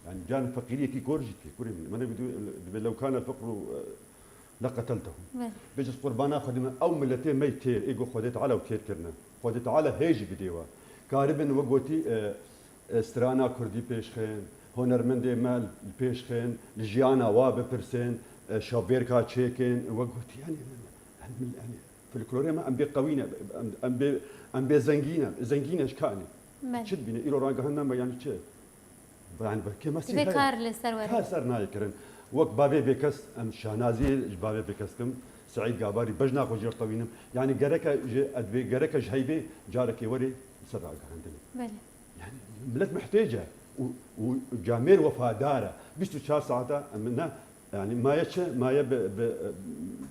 yani can feqîriyekî gor jî tê. Kurê min. Mene dibe lew kana feqru, e, leqeteltehu. Ne. Bêje qurbana Xwedê min ew miletê me têr, ê go Xwedê Teala ew têr kirine. Xwedê Teala hê jî bidê we. Karibin we gotî, e, e, strana kurdî pêşxên, hunermendê me li pêşxên, li jiyana wa bipirsin, e, şevbêrka çêkin, we gotî, yani, em, yani, folklorê me em bê qewî ne, em, em bê, em bê zengîn e, zengîn e ji kanê. Me. Çi dibîne? Îro ragihandin me, yani çi? Yani, belkê me Divê sî kar li ser were. Kar ser nayê kirin. Wek bavê bêkes, em şanaziyê ji bavê bêkes kim, Seîd Gabarî bejna xwe jê qewînim. Yani, gereke ji, ez dibê, gereke ji heybê carekê werê li ser ragihandinê. Belê. Yani, milet mihtêc e û, û camêr wefadar e. Bîst û çar saeta em ne, yani, maye çi? Maye bi, bi,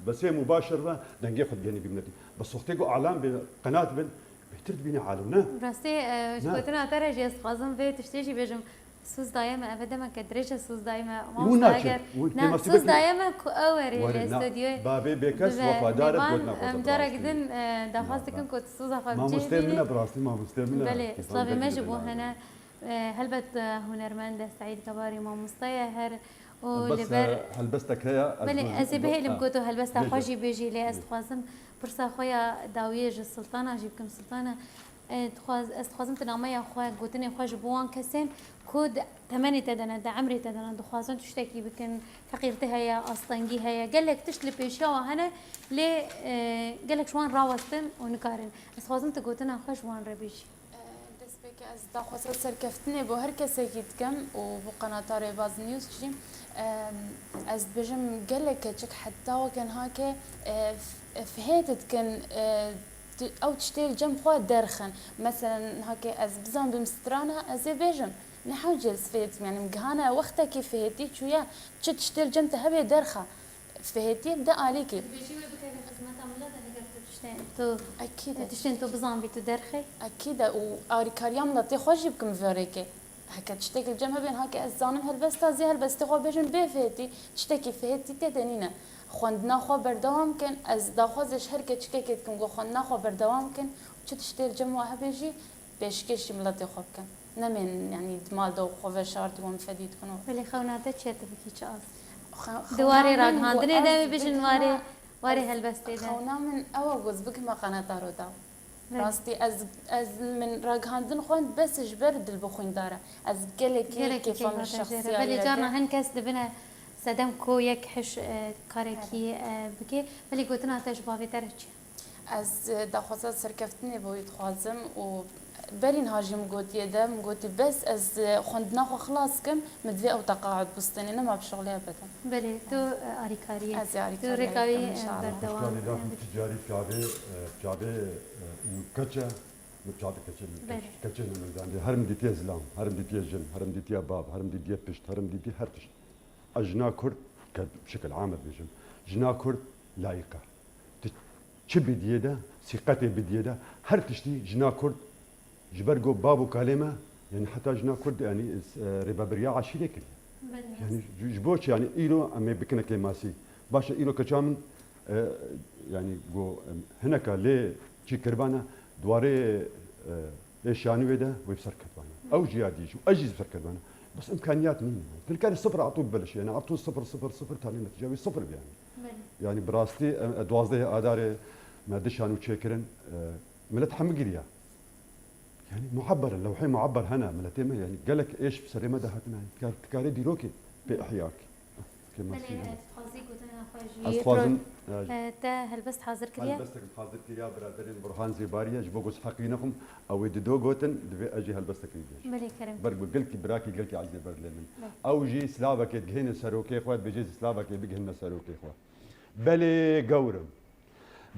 bi sê mubaşir ve dengê xwe digenî bi miletî. Bi soxtê ku alam bi qenat bin, bêtir dibîne alim, ne? Rastî, e, ji Ne? gotina te re jî ez dixwazim vê tiştê jî bêjim. Sûz daye me, eve demeke dirêj e sûz daye me. Û Mamosta naçe. eger, Û ne, kêmasî sûz vekî- daye me ku ew werê Were, lê na. stûdyoyê Bavê bêkes bibe. wefadar e, Mêvan, gotina xwe em carek birazî. din, e, daxwaz Na, dikin ku tu sûza xwe Na, bicêh mamostê bînî. min e, bi rastî mamostê min e. Belê, Kêfan slavê me vekî ji bo bina. hene. E, helbet, e, hunermend e, Seîd Gabarî mamoste ye her û Bes, li ber e, helbestek heye, ez Belê, dixwazim ez ê bihêlim Ha. ku tu helbesta Bêje. xwe jî bêjî, lê ez Bêje. dixwazim pirsa xwe ya dawiyê ji Sultana jî bikim. Sultana, E, dixwaz-, ez dixwazim tu nameya xwe, gotinê xwe ji bo wan kesên ku di temenê te de ne, di emrê te de ne, dixwazin tiştekî bikin, feqîrtî heye, astengî heye, gelek tişt li pêşiya wan hene, lê, e, gelek ji wan rawestin û nikarin. Ez dixwazim tu gotina xwe ji wan re bêjî. Destpêkê ez daxwaza serkeftinê bo her kesekî dikim û bo qenata Rêbaz News jî. Em, ez dibêjim gelek keçik heta weke niha ke, e, f-, fihêt dikin, e, tu-, ew tiştê li cem xwe derxin. Meselen, niha ke ez bizanbim strana, ez ê bêjim. Ne hewce ez fihêtim, yani min gihane wextekî fihêtî çûye, çi tiştê li cem te hebe derxe. Fihêtiyê bi de alîkî. Dibêjî wê bikeve xizmeta milet e, heger tu tiştên tu, Ekîd e. tiştên tu bizanbî tu derxê. Ekîd e û arîkariya miletê xwe jî bikim vê rêkê. Heke tiştek li cem hebe, hake ez zanim helbesta zê helbestê xwe bêjim bê fihêtî, tiştekî fihêtî tê de nîne. Xwendina xwe berdewam kin, ez daxwazê ji her keçikekê dikim ku xwendina xwe berdewam kin û çi tiştê li cem we hebe jî pêşkêşî miletê xwe bikin. Nemên, yanî di mal de xwe veşartî wan fedî dikin û Belê xewna te çi ye tu bikî çi az? Xe-, Di xewna warê min ku ragihandinê de ez wê bijin bikime warê, warê ez helbestê de. Xewna min ew e ku ez bikime qeneta Rûdaw. Belê. Rastî ez, ez min ragihandin xwend bes ji ber dilbixwîndar e. Ez gelekî Gelekî kêfa min keyfa te jê re. şexsî Belê aye carna de. hin kes dibine sedem ku yek hiş, e, karekî, Belê. e, bike. Belê gotina te ji bavê te re çi? Ez, e, daxwaza serkeftinê bo wî dixwazim û berî niha jî min gotiye de, min gotî, bes ez, e, xwendina xwe xilas kim, min divê ew teqaud bistêne, nema bi şixulê bidim. Belê, tu, e, arîkariyê. Ez ê Tu arîkariya rêka wî, bikim, e, inşallah. berdewam Kuşkanê da e, ku bike. ticarî çavê, e, çavê, e, û keç e, min çavê keçê min Belê. keç, keçê min zandê. Her min dîtiye zilam, her min dîtiye jin, her min dîtiye bav, her min dîtiye pişt, her min dîtiye her tişt. Ez jina Kurd, ke bi şekil am dibêjim, jina Kurd layîq e. Tu çi bidiyê de, sîqetê bidiyê de, her tiştî jina Kurd ji ber ku bav û kalê me, yanî heta jina Kurd, yanî, e, rêvebiriya eşîrê kiriye. Belê. Yanî ji, ji bo çi, yanî îro em ê bikine kêmasî. Baş e, îro keça min, e, yanî ku, em, hineka lê çî kiribane, di warê, e, Ê şanî wê de wê bi ser ketibane. Ew jî ya dî jî, ez jî bi ser ketibane. Bes imkaniyat nîne. Tu nikarî sifir atû bibelişî. Yani atû sifir sifir sifir tane netîce wê sifir bî yani. Belê. Yani bi rastî, e, e, duwazdehê Adarê me di şanû çêkirin, e, milet hemû giriya. Yani muhabber, lewhê muhabber hene miletê me, yani gelek êş bi serê me de hatine. Tikar-, tikarê dîrokê pê ihya kî. Belê, Kêmasî. ez dixwazî gotina xwe jî Ez dixwazim, pro-, e, e, te helbest hazir kiriye? Helbestek hazir kiriya biraderên Burhan Zêbariye, ji bo ku ez heqî nexwim, ew ê dido gotin, divê ez jî helbestek bêjim. Belê, kerem. Ber ku gelkî birakî gelkî ezîz ber lê min. Belê. Ew jî silavekê digihêne serokê xwe, dibêje silavekê bigihîne serokê xwe. Belê gewrim.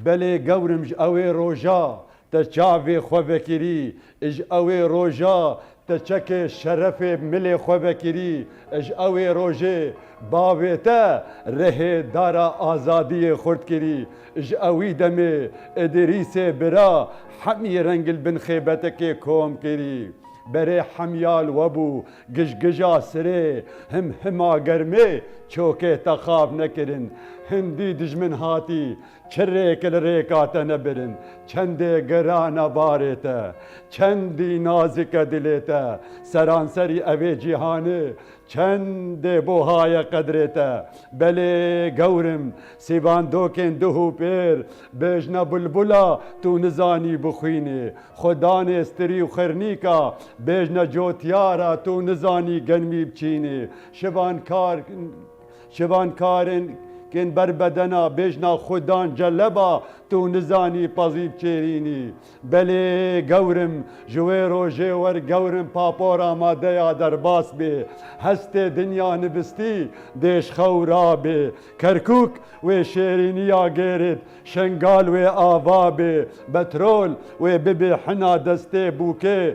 Belê gewrim ji ewê roja te çavê xwe vekirî, ji ewê roja te çekê şerefê milê xwe vekirî, ji ewê rojê bavê te rehê dara azadiyê xurt kirî, ji ewî demê Idrîsê bira hemî reng li bin xêbetekê kom kirî. Berê hemyal we bû, gijgija sirê, him hima germê çokê te xav nekirin. Hindî dijmin hatî, çi rêk li rêka te nebirin. Çendê gerane barê te, çendî nazik e dilê te. Seranserî evê cîhanê, çendê boha ye qedrê te. Belê gewrim, sîbandokên duh û pêr, bêjne bulbula tu nizanî bixwînî. Xwe danê stirî û xirnîka, bêjne cotyara tu nizanî genmî biçînî. Şivankar, şivankarên kên ber bedena, bêjna xwe dan celeba tu nizanî pezî biçêrînî. Belê gewrim, ji wê rojê wer gewrim papora madeya derbas bê. Hestê dinya nibistî dê ji xew rabê. Kerkûk wê şêrîniya gêrêt, Şengal wê ava bê, betrol wê bibê hina destê bûkê.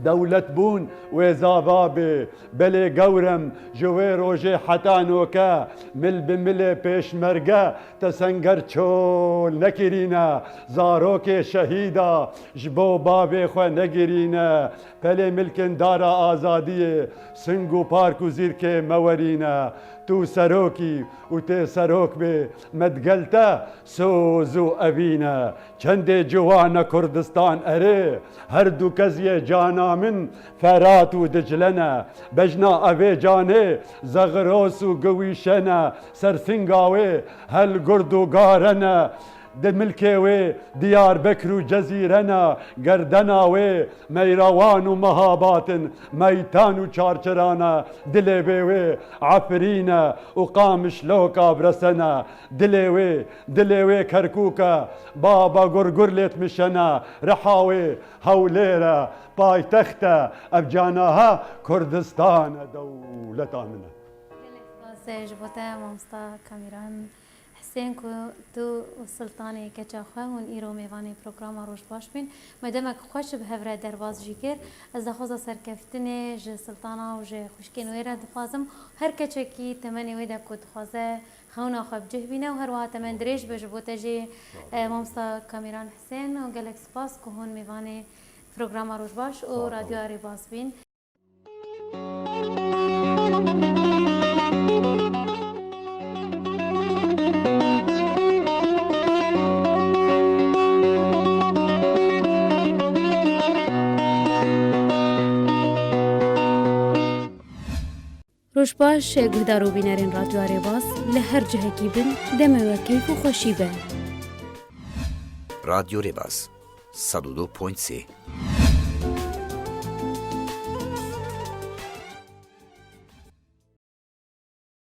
Dewletbûn wê zava bê. Belê gewrem, ji wê rojê heta noke, mil bi milê pêşmerge te senger çol nekirîne. Zarokê şehîda ji bo bavê xwe negirîne. Pelê milkên dara azadiyê, sing û park û zîrkê me werîne. Tu serokî û tê serok bê, me digel te soz û evîn e. Çendê ciwan e Kurdistan erê, her du keziyê cana min Ferat û Dicle ne. Bejna evê canê zexros û giwîşe ne, ser singa wê hel gurd û gare ne. Di milkê wê Diyarbekir û Cezîre ne, gerdena wê Meyrawan û Mehabat in, Meytan û Çarçiran e, dilê wê wê Efrîn e û Qamişlo Kabresen e, dilê wê, dilê wê Kerkûk e, baba Gurgur lêtmişen e, riha wê Hewlêr e, paytext e, ev canaha Kurdistan e, dewleta min e. Gelek spas ji bo te, mamosta Kamîran Hisên, ku tu û Siltanê keça xwe hûn îro mêvanê programa Roj Baş bîn. Me demek xweş bi hev re derbas jî kir. Ez daxwaza serkeftinê ji Siltana û ji xwişkên wê re dixwazim. Her keçekî temenê wê de ku dixwaze xewna xwe bi cih bîne û her wiha temen dirêj be ji bo te jî, e, mamosta Kamîran Hisên, û gelek spas ku hûn mêvanê programa Roj Baş û Radyoya Rêbaz bîn. Roj baş, guhdar û bînerên Radyoya Rêbaz, li her cihekî bin, demê we keyf û xweşî be. Radyo Rêbaz, sed û du point sê.